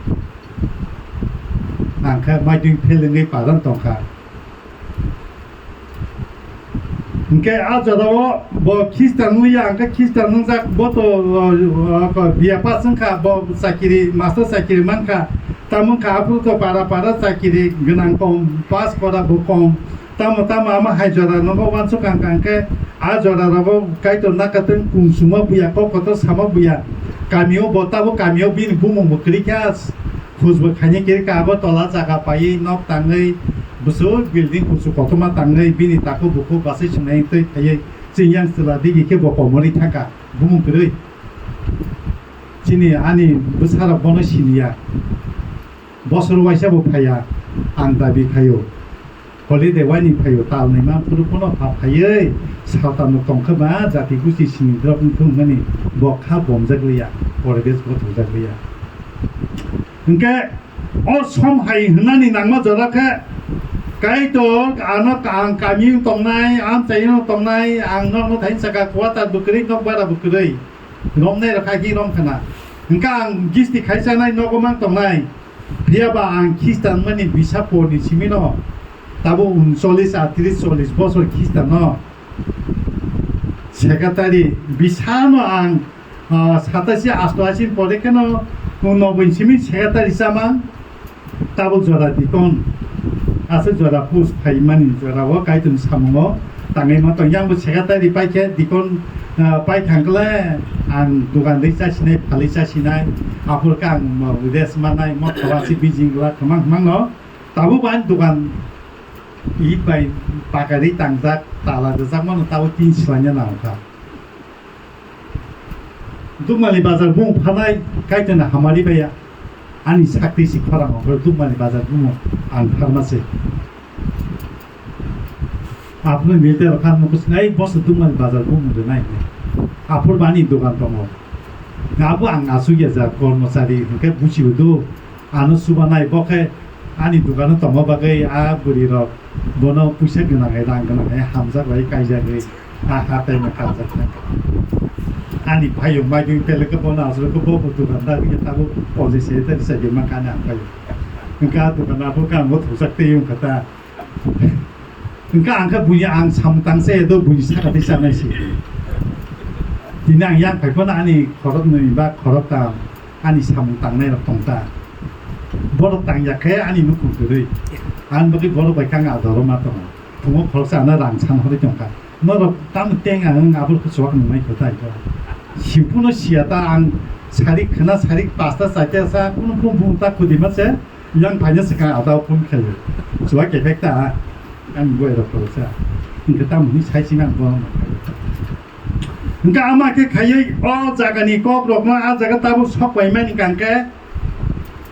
Ang kha maidung phelengwi paran tongkha. Hwnkhe a jorao bo Khristan wngya, hwnkhe Khristan wngjak, bo to, o, o, biya pass wngkha, bo chakiri, master chakiri mankha, tamo wngkha aphuru to para para chakiri gwnang kom, pass kora bo kom, tamo tamo ama hai jora nogo uansukha hwnkhe a jora rogo Kaitor nakatwng kung suma buya, kok kotor sama buya, kamio bo tabo kamio bini bumung bo kwrwi kha. Khujbo khaini kiri ka abo tola jaga paiwi nok tangwi bwswk building kuchuk kotorma tangwi bini takhuk bukhuk bwsai swngnai twi khaiwi chwng yang chwla digi khe bo komorwi thangkha bumung kwrwi. Chini ani bwsarok bono siniya. Bosor waisa bo phaiya ang dabi khaio. Holiday waini phaio, tal nwi manphuru phano pha phaiwi saltano tongkha ba jati gusi sini drop wngthung hwnmani bo kha bomjak liya, poribesh bo thwngjak liya. Hwnkhe o som hai hwnani nangma jora khe Kaitor ano ang kami tongnai, amchaino tongnai, ang nokno thaini saka quarter bo kwrwi, nok bara bo kwrwi. Romnai rok khai khe rom khna. Hwnkhe ang gisti khai chanai nogo mang tongnai. Phiya ba ang Khristan mani bisa porni simi no. Tabo uncholish, atris, chollish bosor Khristan no. Secretary bisa no ang, ah, satashi, ashtashi pore khe no, noboi simi secretary chamang. Tabuk jora dikon, aswk jora post phaimani jorao Kaitorni samungo tangwi ma tong. Yang bo secretary paikhe dikon, ah, paikha hwnkhe ang dogan rwi chasinai, phalwi chasinai, aphuru khe ang rest manai, motha wasi bijing glak kwmang kwmangno. Tabuk bo ani dogan it bai pakarwi tangjak, tala rwjakmano tabuk tin swlaina nangkha. Dukmani bazar bung phanai Kaitorni hamari baya. Ani sakti si khorang hor Dukmani bazar bung ang pharma se. Aphuru military rok khan mukhus nai boso dungmani bazar bumung rwnai hinwi. Aphuru bani dogan tongo. Abo ang asuk ya ja kormochari hinkhe buchibo do. Ano subanai bo khe ani dogano tongma bagwi a bwrwi rok bono puisa gwnang hai rang gwnang hai hamjak bai kaijagwi a hatai no kanjak thang. Ani phayung maiding pelek bono asuk bo bo dogan da tabuk police secretary sai ma kani ang phayung. Hinkhe a dogan abo kang bo thujak tei wngkha ta. Hingke ang khe buini ang samung tangsa ya do buini saka tei chanai se. Tini ang yang phai phano ani khorok nwi ba khorok tam ani samung tangnai rok tong ta. Borok tang ya khe ani nukhung kwrwi. Ang bagwi borok bai kang adoro ma tongo. Phungo khoroksa ano rang san hori tong kha. Norok tamo teng ang abo khe chuak nung nai kho tai kho. Siphuru no siya ta ang sarik khna sarik pasta chaita sa kuno phung phung ta khudi ma se. Yang phaina swkang adao phone khaio. Chuwa kephek ta, ani boi rok khoroksa. Hingke tamo hwnwi sai sina bo. Hingke ama khe khaiwi o jagani kok rokno a jaga tabuk sok pai mani kangke.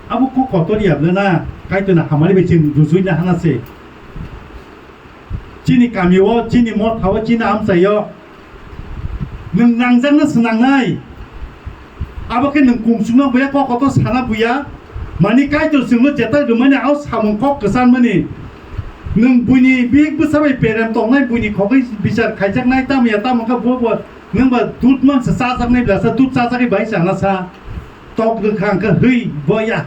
Abo kok kotor ya bwle na, Kaitorni hamari bai chwng rujui na hana se. Chini kamio, chini mothao, chini amchaio nwng nangjakna swnangnai. Abo khe nwng kungsukno buya, kok kotor sana buya. Mani Kaitor chwngno jetai rwmani, ao samung kok kwchanmani. Nwng buini bihik bwsa bai perem tongnai, buini khogwi bichar khaijaknai, tamo ya tamo khe bo bo nwng ba dud mansa chajaknai blasa, dud chajagwi bai chana sa. Tok rwkha hwnkhe hwi boya.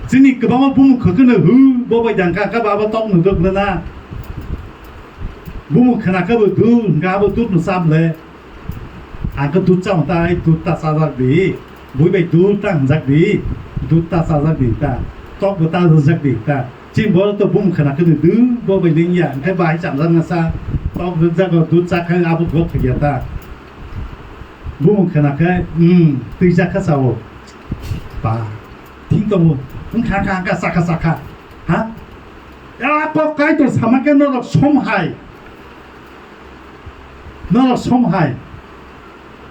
Chini kwbangma bumung khwkhwno hw bo bai dangkha, khe bo abo tokno rwknana. Bumung khwna khe bo dud hwnkha, abo dudno chap le. Ang khe dud chama ta, ai dud ta chajak di. Bui bai dud ta hwnjak di. Dud ta chajak di ta. Tok bo ta rwjak di ta. Chini borok to bumung khwna khe dud bo bai lengya. Hwnkhe bahai chamjakna sa. Tok rwjak o dud chakha abo bo thwkya ta. Bumung khwna khe, um, twijak kha sao. Ba, thik tongo. Wngkha, wngkha, wngkha, sakha, sakha. Ha? Ya, kok Kaitor sama khe norok som hai. Norok som hai.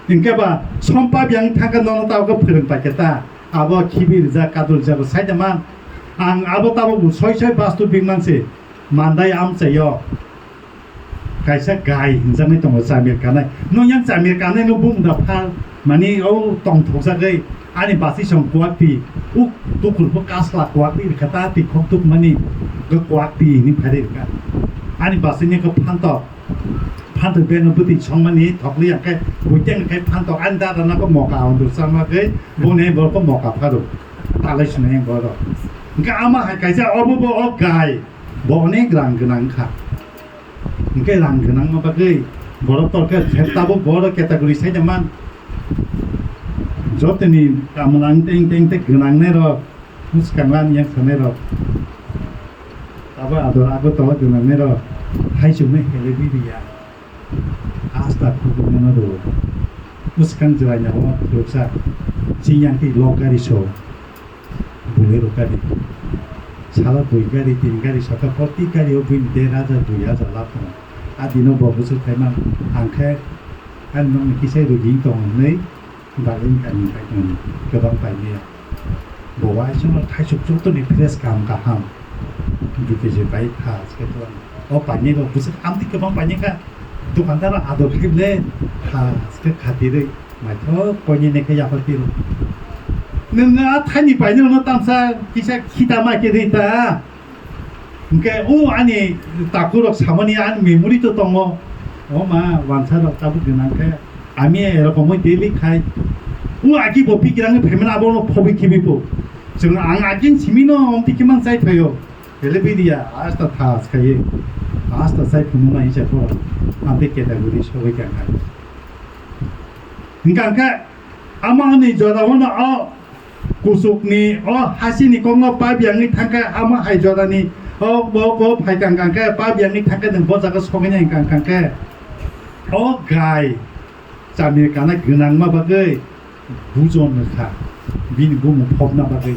Hinkhe ba, som pap yang thangkhe nono tabo khe phwrwng pai khe ta. Abo khibi rijak, kadul rijak, bo sai da man. Ang abo tabo bo soi soi bastu bing man se. Mandai amchaio. Kaisa gai hinjaknai tongo chamir kanai. Nung yang chamir kanai no bung da phal mani o tongthokjagwi ani basi song kuak di. Uk tukur bo kasla kuak di rikha ta ti khok tuk mani go kuak di hini phari rikha. Ani basi ni go phantok. Phantok be no bwtwi song mani thokli yang kai buiteng kai phantok ani dada na go moka ondur sama gwi bone bo go moka pharo. Talai sunai borok. Hingke ama hai kaisa obo bo o gai. Bo onek rang gwnang kha. Hingke rang gwnangma bagwi borok torkhe tabuk borok category sai da man. Jotoni kamolang teng teng tei gwnangnairok, mwskango ani yang sanairok, abo ador abo tola gwnangnairok, hai chukno helebi riya. Asta khukungno rwo. Mwskang jwlaina o khoroksa chini yang tei lok gari so. Bolero gari. Salo dui gari, tin gari, saka proti gari o buini der hajar, dui hajar lab tongo. A dino bo bwswk khaimang, ang khe ani nokni kisa rwging tongo hwnwi bagwi wngkha, ani khe kwbang paimaya. Bo waisano thaisuk jotoni fresh kaham kaham. Dui keji bai tha, se khe twlang. O painai rok bwswk amtwi kwbang painai kha. Dukandar ador khe le tha, se khe khatirwi. Maitho koinene khe yapha tiro. Nwng a thaini painai no tamsa kisa khita ma khe ri ta. Hingke o ani takhuk rok samani ani memory to tongo. O ma wansa rok tabuk gwnang khe ami erokomoi daily khai. O aki bo pikirang phaimani abo no phobi khibi po. Chwng ang akin simi no omti kimang chai phaio. Bele bidia asta thas khai. Asta chai phununa hisa ko. Amte category sobai kang khai. Hingka hingke ama ni jora o no o kusuk ni o hasi ni kok no pipe yangwi thangkhe ama hai jora ni o bo bo phai kang kang khe pipe yangwi thangkhe nwng bo jaga sogwi nai kang kang khe o gai chamir kana gwnang ma bagwi bujon rwkha bini bumung phobna bagwi.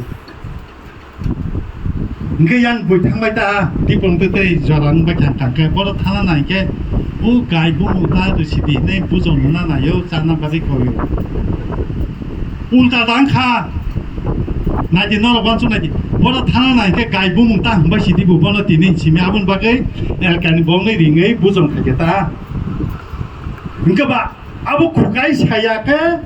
Hingke yang bui thangbai ta, tipong tei tei jora wngbai thang thang khe, borok thana nai khe, o gai bumung ta rwsidi hinwi bujong rwna naio, chana bagwi koio. Ulta tang kha, naidi norok uansuk naidi, Bono thana nai khe gai bumung ta hwnba sidi bo bono tini simi aboni bagwi elkani bongni ringwi bujong khaikhe ta. Hwnkhe ba abo khukai saya khe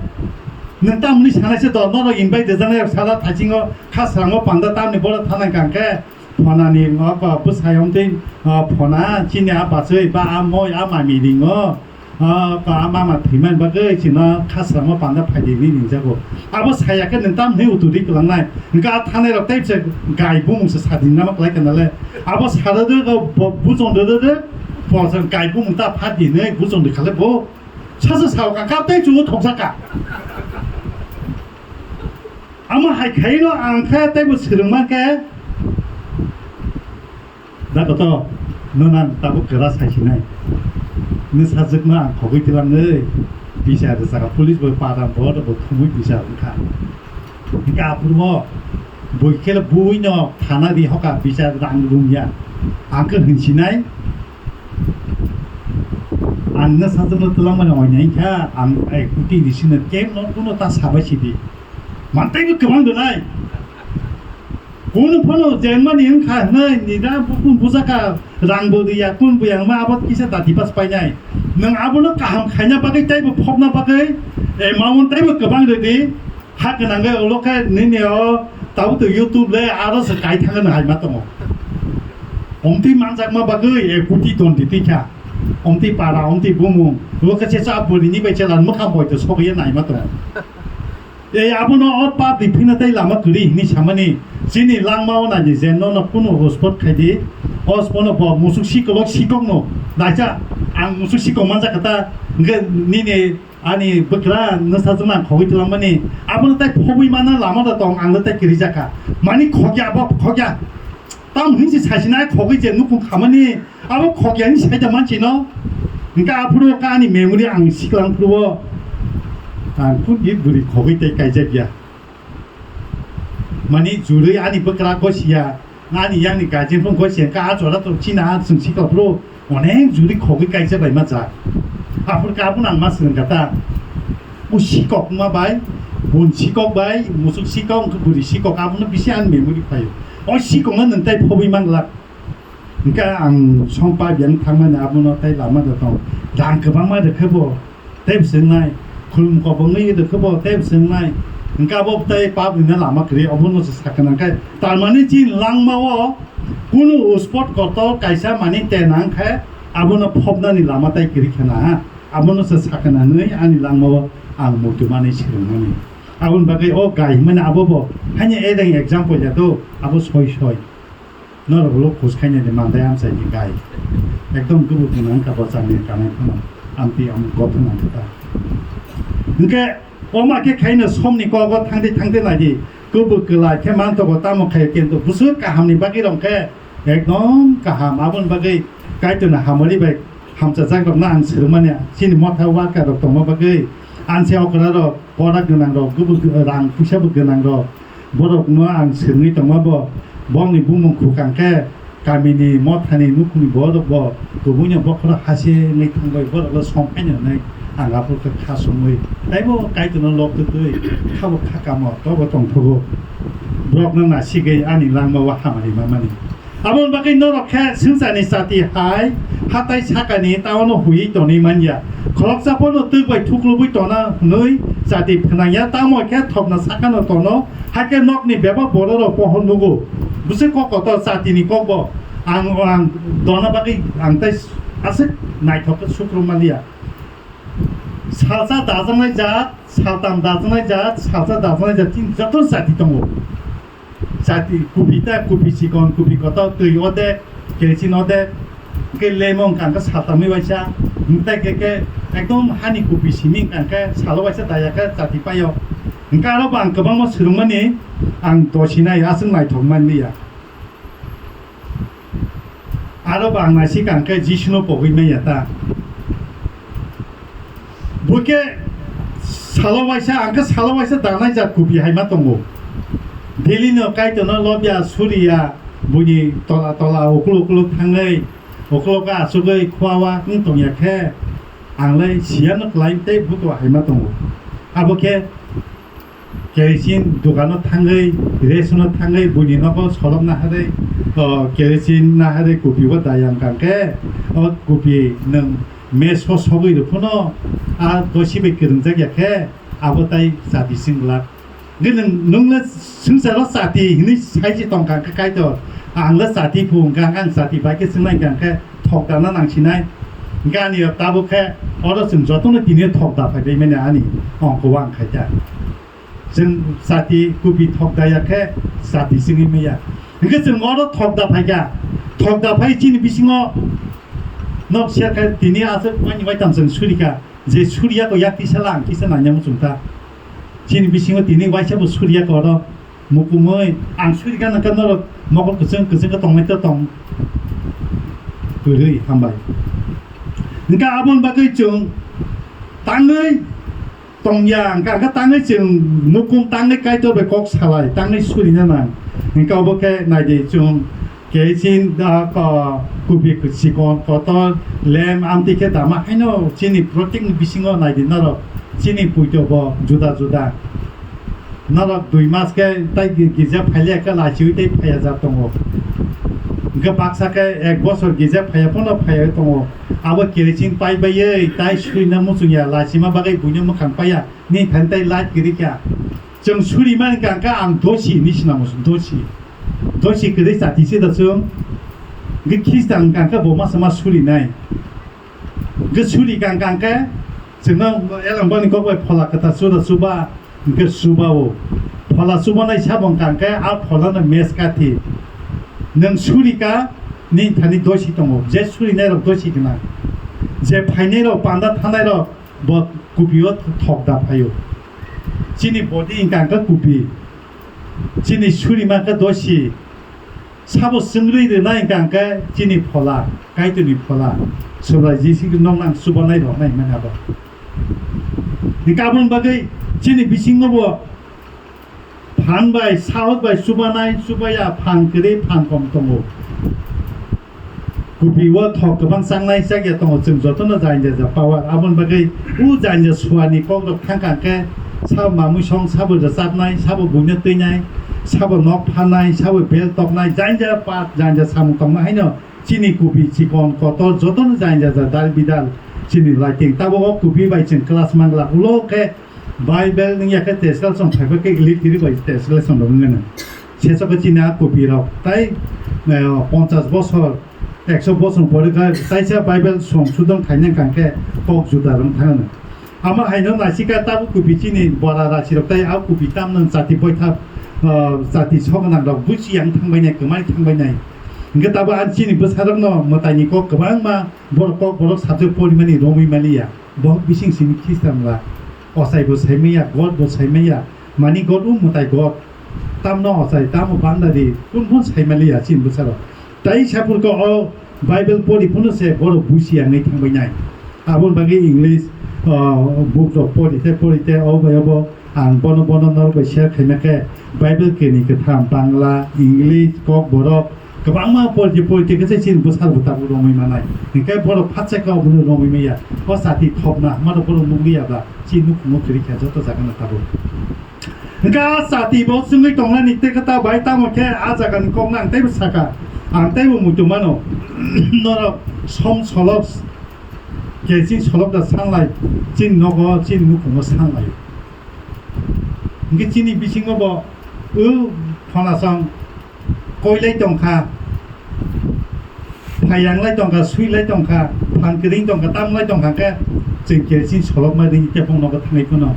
nwng tamni sanai se dol norok invite rijaknai sala thaisingo kha srango panda tamni bono thana kang khe phonani abo bwsai omtwi phona chini a bachwi ba a moi a mami ringo. Ah, ka ama ma thwimani bagwi chwngno khasrangma panda phaidi hinwi ringjago. Abo saya khe nwng tam hinwi utudi kwlangnai. Hwnkhe a thangnai rok tei bwsai gai bumung se sadi nama kwlai kana le. Abo sada de bo bujong de de de. Bo se gai bumung ta pha di hinwi bujong de khale bo. Sasa sao ka kap tei chungo thoksa ka. Amo hai khaino ang khe tei bo swrwngma khe. Da koto, nono ang tabuk kwra saisinai. Nwsajwkno ang khogwi twlangwi bisa rwchaka police bai padam bo rwbo thumwi bisa wngkha. Hwnkhe aphuru bo bui khe buino thana ri hoka bisa rang rwngya. Ang khe hwnsinai. Ang nwsajwkno twlangmani oinai kha ang ek koti risino kemno kuno ta sabai sidi. Mantaibo kwbang donai. Kunu phano jengmani wngkha hwnwi nina bukung bujaka rang bo riya kun bo yangma abo kisa dati pas painai. Nwng abono kaham khaina bagwi teibo phobna bagwi amount teibo kwbang rwdi. Ha gwnangwi ulo khe nini o tabuk to YouTube le aro se kai thangna hai ma tongo. Omtwi manjakma bagwi ek koti ton di tikha. Omtwi para, omtwi bumung. Ulo khe se cha bwrwini bai chela mwkhang boi to sogwi naima tongo. Ei abono o pap di phina tei lama kwrwi hinwi samani chini langmao naidi je nono kunu hospot khaidi, hospot no bo musuk sikolok sikokno daisa ang musuk sikok manjak kha ta hwnkhe nini ani bwkra nwsajwkno ang khogwi twlangmani abono tei phobwi mana lama da tong ang tei kwrwi jakha mani khokya bo khokya. Tamo hinwi se saisinai khogwi je nukung khamani abo khokyani saida manchino. Hwnkhe aphuru khe ani memory ang siklang phuru o ang khub git bwrwi khogwi tei kaijak ya. Mani jurwi ani bwkra gosiya, ani yakni guardian phung gosiya, hwnkhe a jora to china a chwng sikla phuru onek jurwi khogwi kaijak bai ma jak. Aphuru khe abono ang ma swrwng kha ta. O sikok ma bai, bun sikok bai, musuk sikok, hwnkhe bwrwi sikok, abono bisi ani memory phaio. O sikokno nwng tai phobwi manglak. Hwnkhe ang songpa biyang thangmani abono tei lama da tong. Rang kwbangma rwkhe bo tei bwswngnai, khulum kobongwi rwkhe bo tei bwswngnai. Hwnkhe abo tei pap rwna lama kwrwi obono se sakha nangkhe. Tarmani chini langmao kunu spot kotor kaisa mani te nangkhe abono phobnani lama tei kwrwi khana ha. Abono se sakha nanwi ani langmao ang muitu mani swrwngmani. Aboni bagwi o gai hwnmani abo bo haino edeng example ya do abo soi soi. Norok ulo khus khainani mandai amchaini gai. Ekdom kubuk gwnang wngkha bo changni kanai phano. Amtwi amuk kothoma wngkha ta. Hwnkhe omo khe khaino somni kogo thangdi thangdi naidi. Kubuk kwlai khe manthogo tamo khaio kintu bwswk kahamni bagwi rok khe ekdom kaham. Aboni bagwi Kaitorni hamari bai hamchajakrokno ang swrwngmani chini motha worker rok tongma bagwi anse okra rok. Korak gwnang rok, kubuk rang puisa bo gwnang rok, borok no ang swrwngwi tongma bo, bongni bumung khukang khe kamini mothani nukhungni borok bo kubui no bokhoro hase wngwi thangbai borok no songphai nai ang aphuru khe kha songwi taibo Kaitor no lok twtwi khabo kha kamo tobo tongthogo borok no nasigwi ani langma o hamari mamani. Aboni bagwi norok khe swngcharni chati hai hatai sakani taono huiwi tonwi man ya. Khoroksa phano twk bai thuklubwi tona hwnwi chati phnang ya, tamo khe thopna sakano tono, hakhe nokni bebak bororok pohor nugo. Bwswk kok kotor chatini kokbo ang, ang dona bagwi ang tai aswk naithok khe sukru man ya. Salsa dajaknai jat, saltam dajaknai jat, salsa dajaknai jat, chini joto chati tongo. Chati kupi ta, kupi chikon, kupi kotor, twi odek, kerosene odek, hwnkhe lemon hwnkha hwnkhe saltamwi waisa, hwnkhe khe, khe ekdom hani kupi simi hwnkha hwnkhe salo waisa daya khe chati paio. Hwnkhe aro bo ang kwbangma swrwngmani ang dosinai, aswk naithok manliya. Aro bo ang naisik ang khe Jisuno pogwi manya ta. Bo khe salo waisa, ang khe salo waisa danai jat kupi hai ma tongo. Daily no Kaitorno lobya, suriya, buini tola tola, uklo uklo thangwi, uklo khe achugwi khua wa wng tongya khe, ang lai siya no klai tei buto hai ma tongo. Abo khe Kerosene dukano thangwi, resono thangwi, buini nogo solok naharwi, o, kerosene naharwi kupi o dayang kangkhe, o kupi nwng meso sogwi rw phano, a gosi bai kwrwngjak ya khe, abo tai chati sing glak. Hwnkhe nwng, nwng le swngcharo chati hinwi sai se tong kha hwnkhe Kaitor, ang le chati phu hwnkhe ang, ang chati bai khe swngnai hwnkhe thok dana nang sinai. Hwnkhe ani tabuk khe oro chwng jotono tini thok da phai bai mani ani ongko wng khai ta. Chwng chati kupi thok da ya khe chati singwi maya. Hwnkhe chwng oro thok da phai kha. Thok da phai chini bisingo nok siya khe tini aswk mani bai tang chwng suri kha. Je suriya ko yak tisa lang kisa nanya muchung ta. Chini bisingo tini waisa bo suriya ko oro mukumui ang suri gana ka norok mokol kwchwng kwchwng ka tongmai ta tong. Kwrwi hambai. Hwnkhe aboni bagwi chwng tangwi tongya, hwnkhe, hwnkhe tangwi chwng mukum tangwi Kaitor bai kok salai, tangwi surina nang. Hwnkhe obo khe naidi chwng Kerosin, ah, ko-, kubi sikon, kotor, lem, amtwi khe dama haino chini protekni bisingo naidi norok chini puito bo juda juda. Norok dui mas khe tai gi-, girja phailia khe lachiui tei phaiya jak tongo. Hwnkhe baksa khe ek bosor girja phaiya phano phaiya tongo. Abo kerosin pai baiwi tai suina muchungya, lachima bagwi buino mwkhang paiya, nini thani tai light kwrwi kha. Chwng suri mani kha, hwnkhe ang dosi hinwi swnamo, dosi. Dosi kwrwi chati se da chwng. Hwnkhe Khristan wngkha hwnkhe bo masa ma surinai. Hwnkhe suri kang kang khe chwngno elembani kok bai phola kwthar chuda chuba hwnkhe chuba-o. Phola chubanai sabo wngkha hwnkhe a pholano mes kathi. Nwng suri ka nini thani dosi tongo. Je surinai rok dosi gwnang. Je phainai rok panda thanai rok bo kupi o thok da phaio. Chini body wngkha hwnkhe kupi. Chini suri mankha dosi. Sabo chwngri rwnai hwnkha hwnkhe chini phola, Kaitorni phola, Subrai Jisu noknang chubanai roknai hwnmani abo. Hwnkhe aboni bagwi chini bisingo bo phan bai, sahok bai chubanai, chubaya phan kwrwi, phan kom tongo. Kupi o thok kwbang changnai chakya tongo, chwng jotono jainja ja power. Aboni bagwi o jainja suani kokrok thangkha hwnkhe sabo mamui song, sabo rwchapnai, sabo buino twinai, sabo nok phanai, sabo bel toknai, jainja pat, jainja samung tongma haino chini kupi chikon kotor jotono jainja ja dal bidal chini lighting. Tabuk o kupi bai chwng class mangla ulo khe Bible wngya khe translation phaiba khe elitiri bai translation rok wngya nang. Sesok khe chini a kupi rok tai, eh, ponchas bosor, ekso bosor pore khe taisa Bible songsodon khaina hwnkha khe kok juda rwng thangno. Ama haino naisika tabuk kupi chini bora rasi rok tai a kupi tamno chati boitha, eh, chati soknang rok busi yang thangbai nai, kwmai thangbai nai. Hwnkhe tabuk a chini bwsarokno mwtaini kok kwbangma borok kok borok subject porimani romwi maliya. Bohok bising simi Khristan la. Ochai bo saimaya, God bo saimaya. Mani God o mwtai God. Tamno ochai, tamo bandari, kun kun saimaliya chini bwsarok. Tai sapurkha o Bible pori phano se borok busi yangwi thangbai nai. Aboni bagwi English, ah, book rok pori te, pori te, o bai obo ang bono bono norok bai share khaima khe Bible keni kwtham, Bangla, English, Kokborok, kwbangma poetry, poetry khe se chini bwsarbo tabuk romwi manai. Hinkhe borok phatsa khe obono romwi manya. O chati thopna hwnmano borok nukliya ba, chini nukhungo kwrwi kha joto jagano tabuk. Hinkhe a chati bo chwngwi tongnani tei khe ta bai tamo khe a jagani kokno ang teibo sakha. Ang teibo muitu mano. Norok som solok, kerosin solok da sanglai, chini nogo, chini nukhungo sanglai. Hinkhe chini bisingo bo o phonasong koilai tongkha, phaiyanglai tongkha, suilai tongkha, phan kwrwng tongkha, tamlai tongkha khe chwng kerosin solokma ring tepung nogo thangwi phano.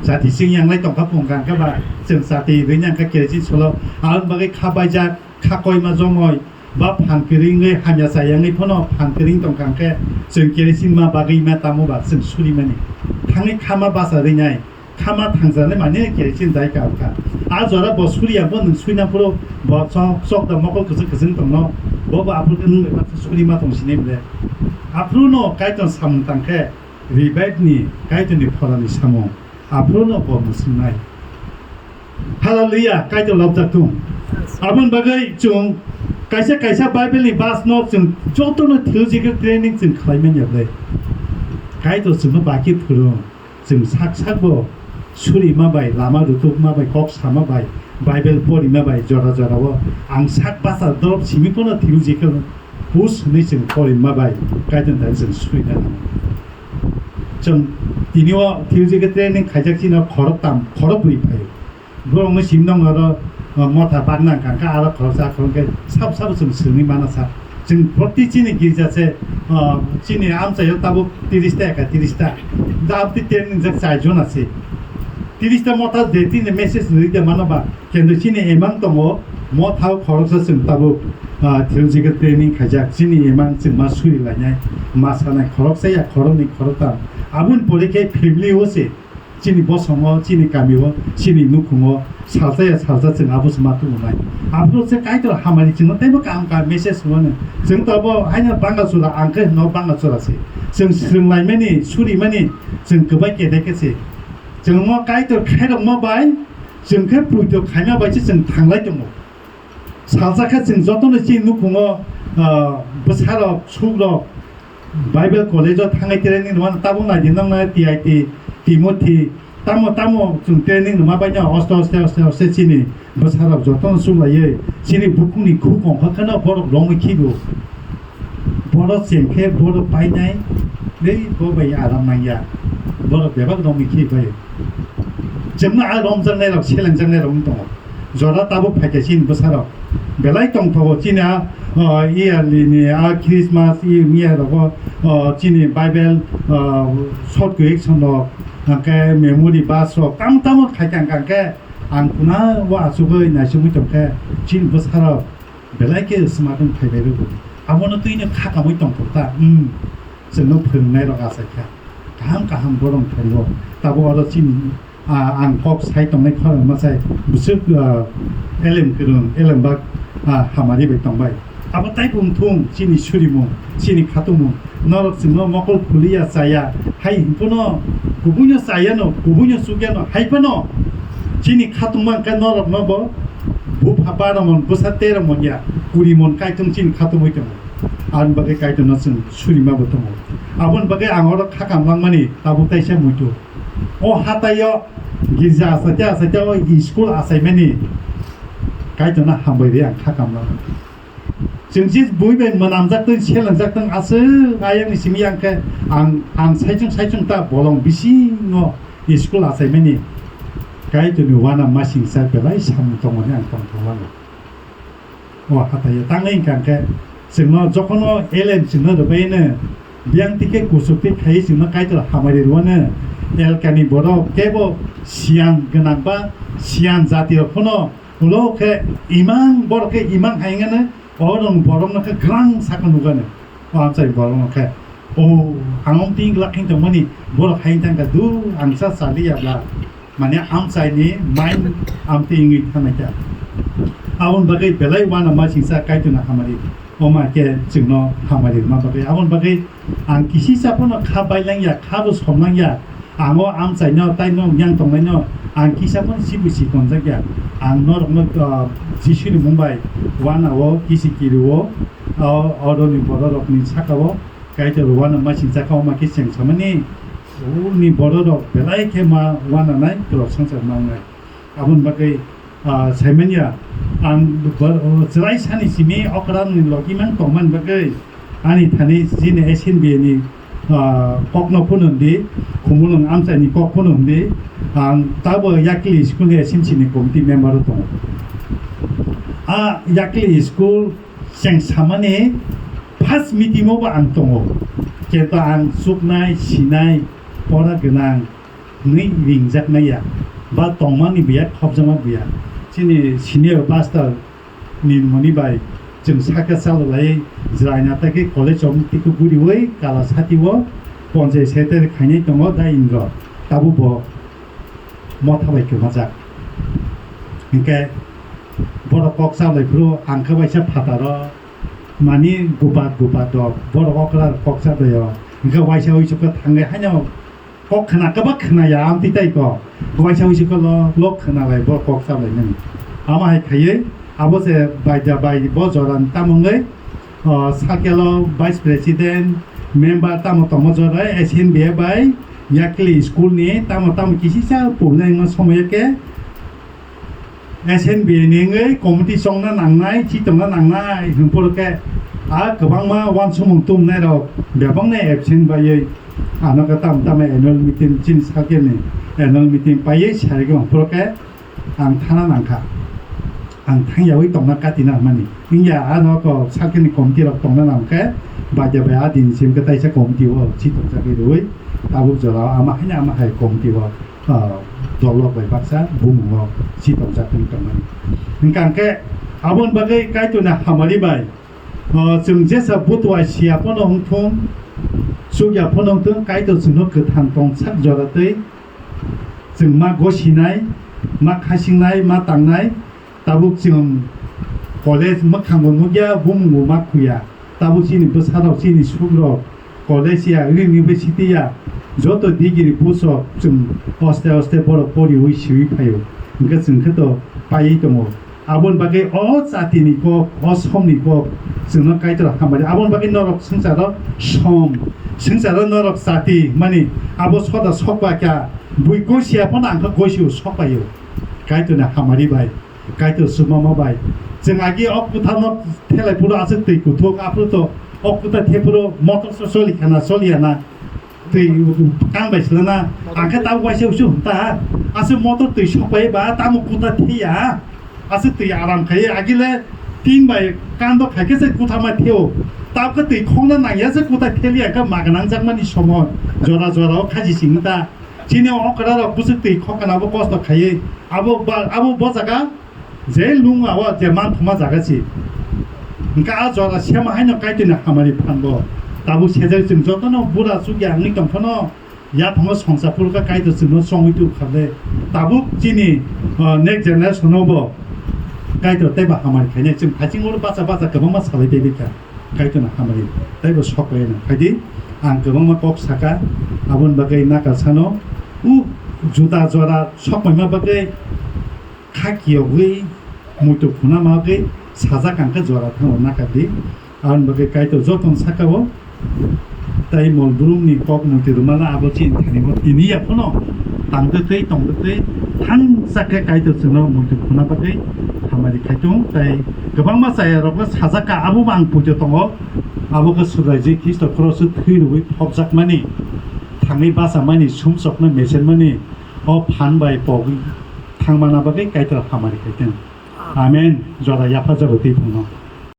Chati chwng yanglai tongkha phungkha hwnkhe ba chwng chati ring yang kha kerosin solok, aboni bagwi kha baijak, kha koima jomoi, ba phan kwrwngwi hamya chayangwi phano phan kwrwng tongkha hwnkhe chwng kerosin ma bagwi ma tamo ba chwng surimani. Thangwi khama basa rinai, khama thangjaknai mani kerosin dai ka wngkha. A jora bo suriya bo nwng suina phuru bo chok, chok da mokol kwchwng kwchwng tongno, bo bo aphuru khe nwng bai baksa surima tong sinai bwle. Aphuru no Kaitor samung tang khe revive ni Kaitor ni phorani samung. Aphuru no bo mwswngnai. Hallelujah, Kaitor lobjak thung. Aboni bagwi chwng kaisa kaisa Bible ni verse no chwng joto no theological training chwng khlai manya bwle. Kaitor chwngno baki phwrwng, chwng sak sak bo surima bai, lama rutukma bai, kok sama bai, Bible porima bai, jora jora o ang sak basa drop simi phano theological post hwnwi chwng porima bai Kaitor thani chwng surina nango. Chwng tini o theological training khaijak chini khoroktham, khorokbrwi phaio. Borokno simi nang oro, uh, motha bagna wngkha, wngkha aro khoroksa khoroknwi sabo sabo chwng swrwngwi mana sa. Chwng proti chini girja se, uh, chini amchaio tabuk tiris ta, eka tiris ta. Da aboni training jak chai jona se. Tiris ta motha je tini message rwui de mano ba, kendo chini imang tongo, motha o khoroksa chwng tabuk, uh, theological training khaijak, chini imang chwng ma suri lainai, ma sanai khoroksa ya khoroknwi khoroktham. Aboni pore khe family o se, chini bosongo, chini kamio, chini nukhungo salsa ya salsa chwng abo se ma tubunai. Aphuru se Kaitor hamari chwngno teibo kaham kaham message rwmani. Chwng to abo haino banga chura, ang khe hwno banga chura se. Chwng swrwng laimani, surimani, chwng kwbai kede khe se. Chwng no Kaitor khairokma bai, chwng khe puito khaima bai se chwng thanglai tongo. Salsa khe chwng jotono chini nukhungo, ah, bwsarok, sukrok, Bible college-o thangwi training rwmani tabuk nai di nokna T I T, Timothy, tamo tamo chwng training rwma bai no oste oste oste oste chini bwsarok jotono chuklaiwi chini bukhukni khuk ongkha kheno borok romwi khibo. Borok chengkhe borok painai, tei bo bai aram nangya. Borok bebak romwi khibai. Chwngno a romjaknairok, selengjaknairok wng tongo. Jora tabuk phaikha chini bwsarok. Belai tongthogo chini a, o, yearly ni a Christmas, i-, year rogo, o, chini Bible, o, short collection rok, hwnkhe memory verse rok, tamo tamo khaikha hwnkhe ang kuna o achugwi naisugwi tongkhe chini bwsarok belai khe smatung phaibai rwgo. Abono twino kha kamwi tongthok ta, hmm, chwngno phwrwngnairok achaikha. Kaham kaham borok thangbo. Tabuk oro chini, ah, ang kok sai tongnai khorang machai bwswk, ah, elem kwrwng, elem bak, ah, hamari bai tongbai. Abo taibo wngthung chini surimung, chini khatumung. Norok chwngno mokol khuliya chaya, hai hwnphano kubuino chayano, kubuino chukyano, hai phano chini khatungma hwnkhe norokno bo bupha baramon, bwsa teramon ya, kurimon kaitung chini khatungwi tongo. Aboni bagwi kaitorno chwng surima bo tongo. Aboni bagwi ang oro kha kamlangmani tabuk taisa muitu. O hataio girja achaite achaite o school achaimani kaitorno hambai rwi ang kha kamlangmani. Chwng je bui bai mwnamjak tong, selengjak tong, aswk ayangni simi yang khe ang, ang saichung saichung ta bolong bisingo school achaimani kaitorni uanama singcha belai samung tongmani ang tongthokmano. O hataio tangwi hwnkha khe chwngno jokhonno elem chwngno rwbaino biyang tike kuchuk twi khaiwi chwngno kaitor hamari rwano elkani borok kebo siyan gwnang ba siyan jati rok phano Ulo khe imang borok khe imang hai wngano, o rong borok no khe grang saka nugano. O amchai borok no khe, o ang ong ting glak khe tongmani borok hai tang kha du ang sa sali ya bla. Mane amchai ni mind amtwi wngwi thanai kha. Aboni bagwi belai uanama singsa kaitorno hamari. Oma khe chwngno hamari rwma bagwi. Aboni bagwi ang kisisa phano kha bailangya, kha bo somlangya. Ang o amchaino, taino yang tongnaino ang kisa phano sibui si tonjakya. Ang norokno, ah, Jisuni mung bai uanao kisi kirio, o, oroni bororokni sakao Kaitor uanama singcha kha, oma khe cheng samani, uni bororok belai khe ma uananai, borok swngchar ma wngnai. Aboni bagwi, ah, saimanya, ang bo-, o chwrai sani simi okra ni logi mang tongmani bagwi ani thani chini S N B ni, ah, kokno phunukdi, Khumulwng amchaini kok phunukdi, ang tabo Yakli school ni S M C ni committee member o tongo. A Yakli school cheng samani first meeting o bo ang tongo, kento ang chuknai, sinai, pora gwnang, hwnwi ringjaknai ya, ba tongmani buya, khopjakma buya. Chini senior pastor ni moni bai chwng sakha chalolai jwraina ta khe college of tiko guriwi kala sati o ponchai secretary khainai tongo da Indra. Tabuk bo motha bai kwmajak. Hinkhe borok kok chalai phuru ang khe waisa phataro mani gubat gubat rok borok okra kok chalai o. Hinkhe waisa ui chukha thangai haino kok khna kwbak khna ya, amtwi tai kok. Waisa wisi kok lo, lo khna lai, bo kok sa lai nang. Ama hai khaiwi, abo se bai da bai bo jora ni tamo wngwi, o, sakelo vice president, member tamo tongmo jora, S N B A bai, Yakli school ni tamo tamo kisisa pulnai ma somoyo khe S N B ni wngwi committee chongna nangnai, chitongna nangnai hwnphuru khe a kwbangma uansukmung tubunai rok bebakno absent baiwi ano khe tamo tamo annual meeting chini circle ni annual meeting paiwi sarigwi hwnphuru khe ang thana nangkha. Ang thangyawi tongna kati nangmani. Wngya, ano ko circle ni committee rok tongna nangkhe, baja bai a din sim khe taisa committee o si tongchakwi rwui, tabuk jora o ama haino ama hai committee o, ah, dolok bai baksa bumung o si tongchakwi tongmani. Hwnkha hwnkhe aboni bagwi Kaitorni hamari bai, ah, chwng jesa butua siya phano wngthung, chukya phano wngthung, Kaitor chwngno kwthang tongsak jora twi, chwng ma gosinai, ma khasingnai, ma tangnai, tabuk chwng college mwkhango nukya, bumungbo ma khuya. Tabuk chini bwsarok, chini sukrok college ya, university ya, joto degree busok chwng oste oste borok poriwi siwi phaio. Hwnkhe chwng khe to paiwi tongo. Aboni bagwi o jatini kok, o somni kok chwngno Kaitor hamari. Aboni bagwi norok swngcharo som, swngcharo norok jati mani abo soda sokba kha, bui gosia phano ang khe gosio sokpaio. Kaitorni hamari bai, Kaitor sumama bai. Chwng agi o kwthano thelai phuru aswk twi kuthuk, aphuru to o kwtha thephuru motor so choli khana, choliya na. Twi kang bai sila na, ang khe tabuk waisa usu hwn ta. Aswk motor twi sok bai ba tamo kwtha theya. Aswk twi aram khai agile tin bai kando khai khe se kwtha ma theo. Tabuk khe twi khokna nangya se kwtha theli ang khe maga nang jakmani somo jora jora o khaji sing ta. Chini o okra rok bwswk twi khokna bo kosto khaiwi abo ba-, abo bo jaga je lung awa je man thuma jaga si. Hwnkhe a jora sema haino Kaitorni hamari phan bo. Tabuk sejak chwng jotono bura chukya wngwi tong phano yaphango songsa phuru kha Kaitor chwngno chongwi tu kha le. Tabuk chini, uh, next generation no bo Kaitor tei ba hamari khainai chwng phaiching oro bacha bacha kwbangma salai tei bikha. Kaitorni hamari tei bo sok bai nang phaidi. Ang kwbangma kok saka aboni bagwi nakal sano u juda jora sok paima bagwi kha kiyogwi muitu khuna ma bagwi sajak ang khe jora thango nakar di. Aboni bagwi Kaitor jotono saka o tei mol brumni kok muitu rwmala abo chini thani bo tini ya phano tangtwi twi tongtwi twi thansa khe Kaitor chwngno muitu khuna bagwi hamari khaitung tei kwbangma chaya rokno sajak kha abo bo ang puitu tongo abo khe Subrai Jisu Khristo khorokswi thwi rwui phobjakmani thangwi bachamani sumsokno mesenmani o phan bai pogwi thangmana bagwi Kaitor hamari khaiteng. Amen. Jora yapha jago twi phano.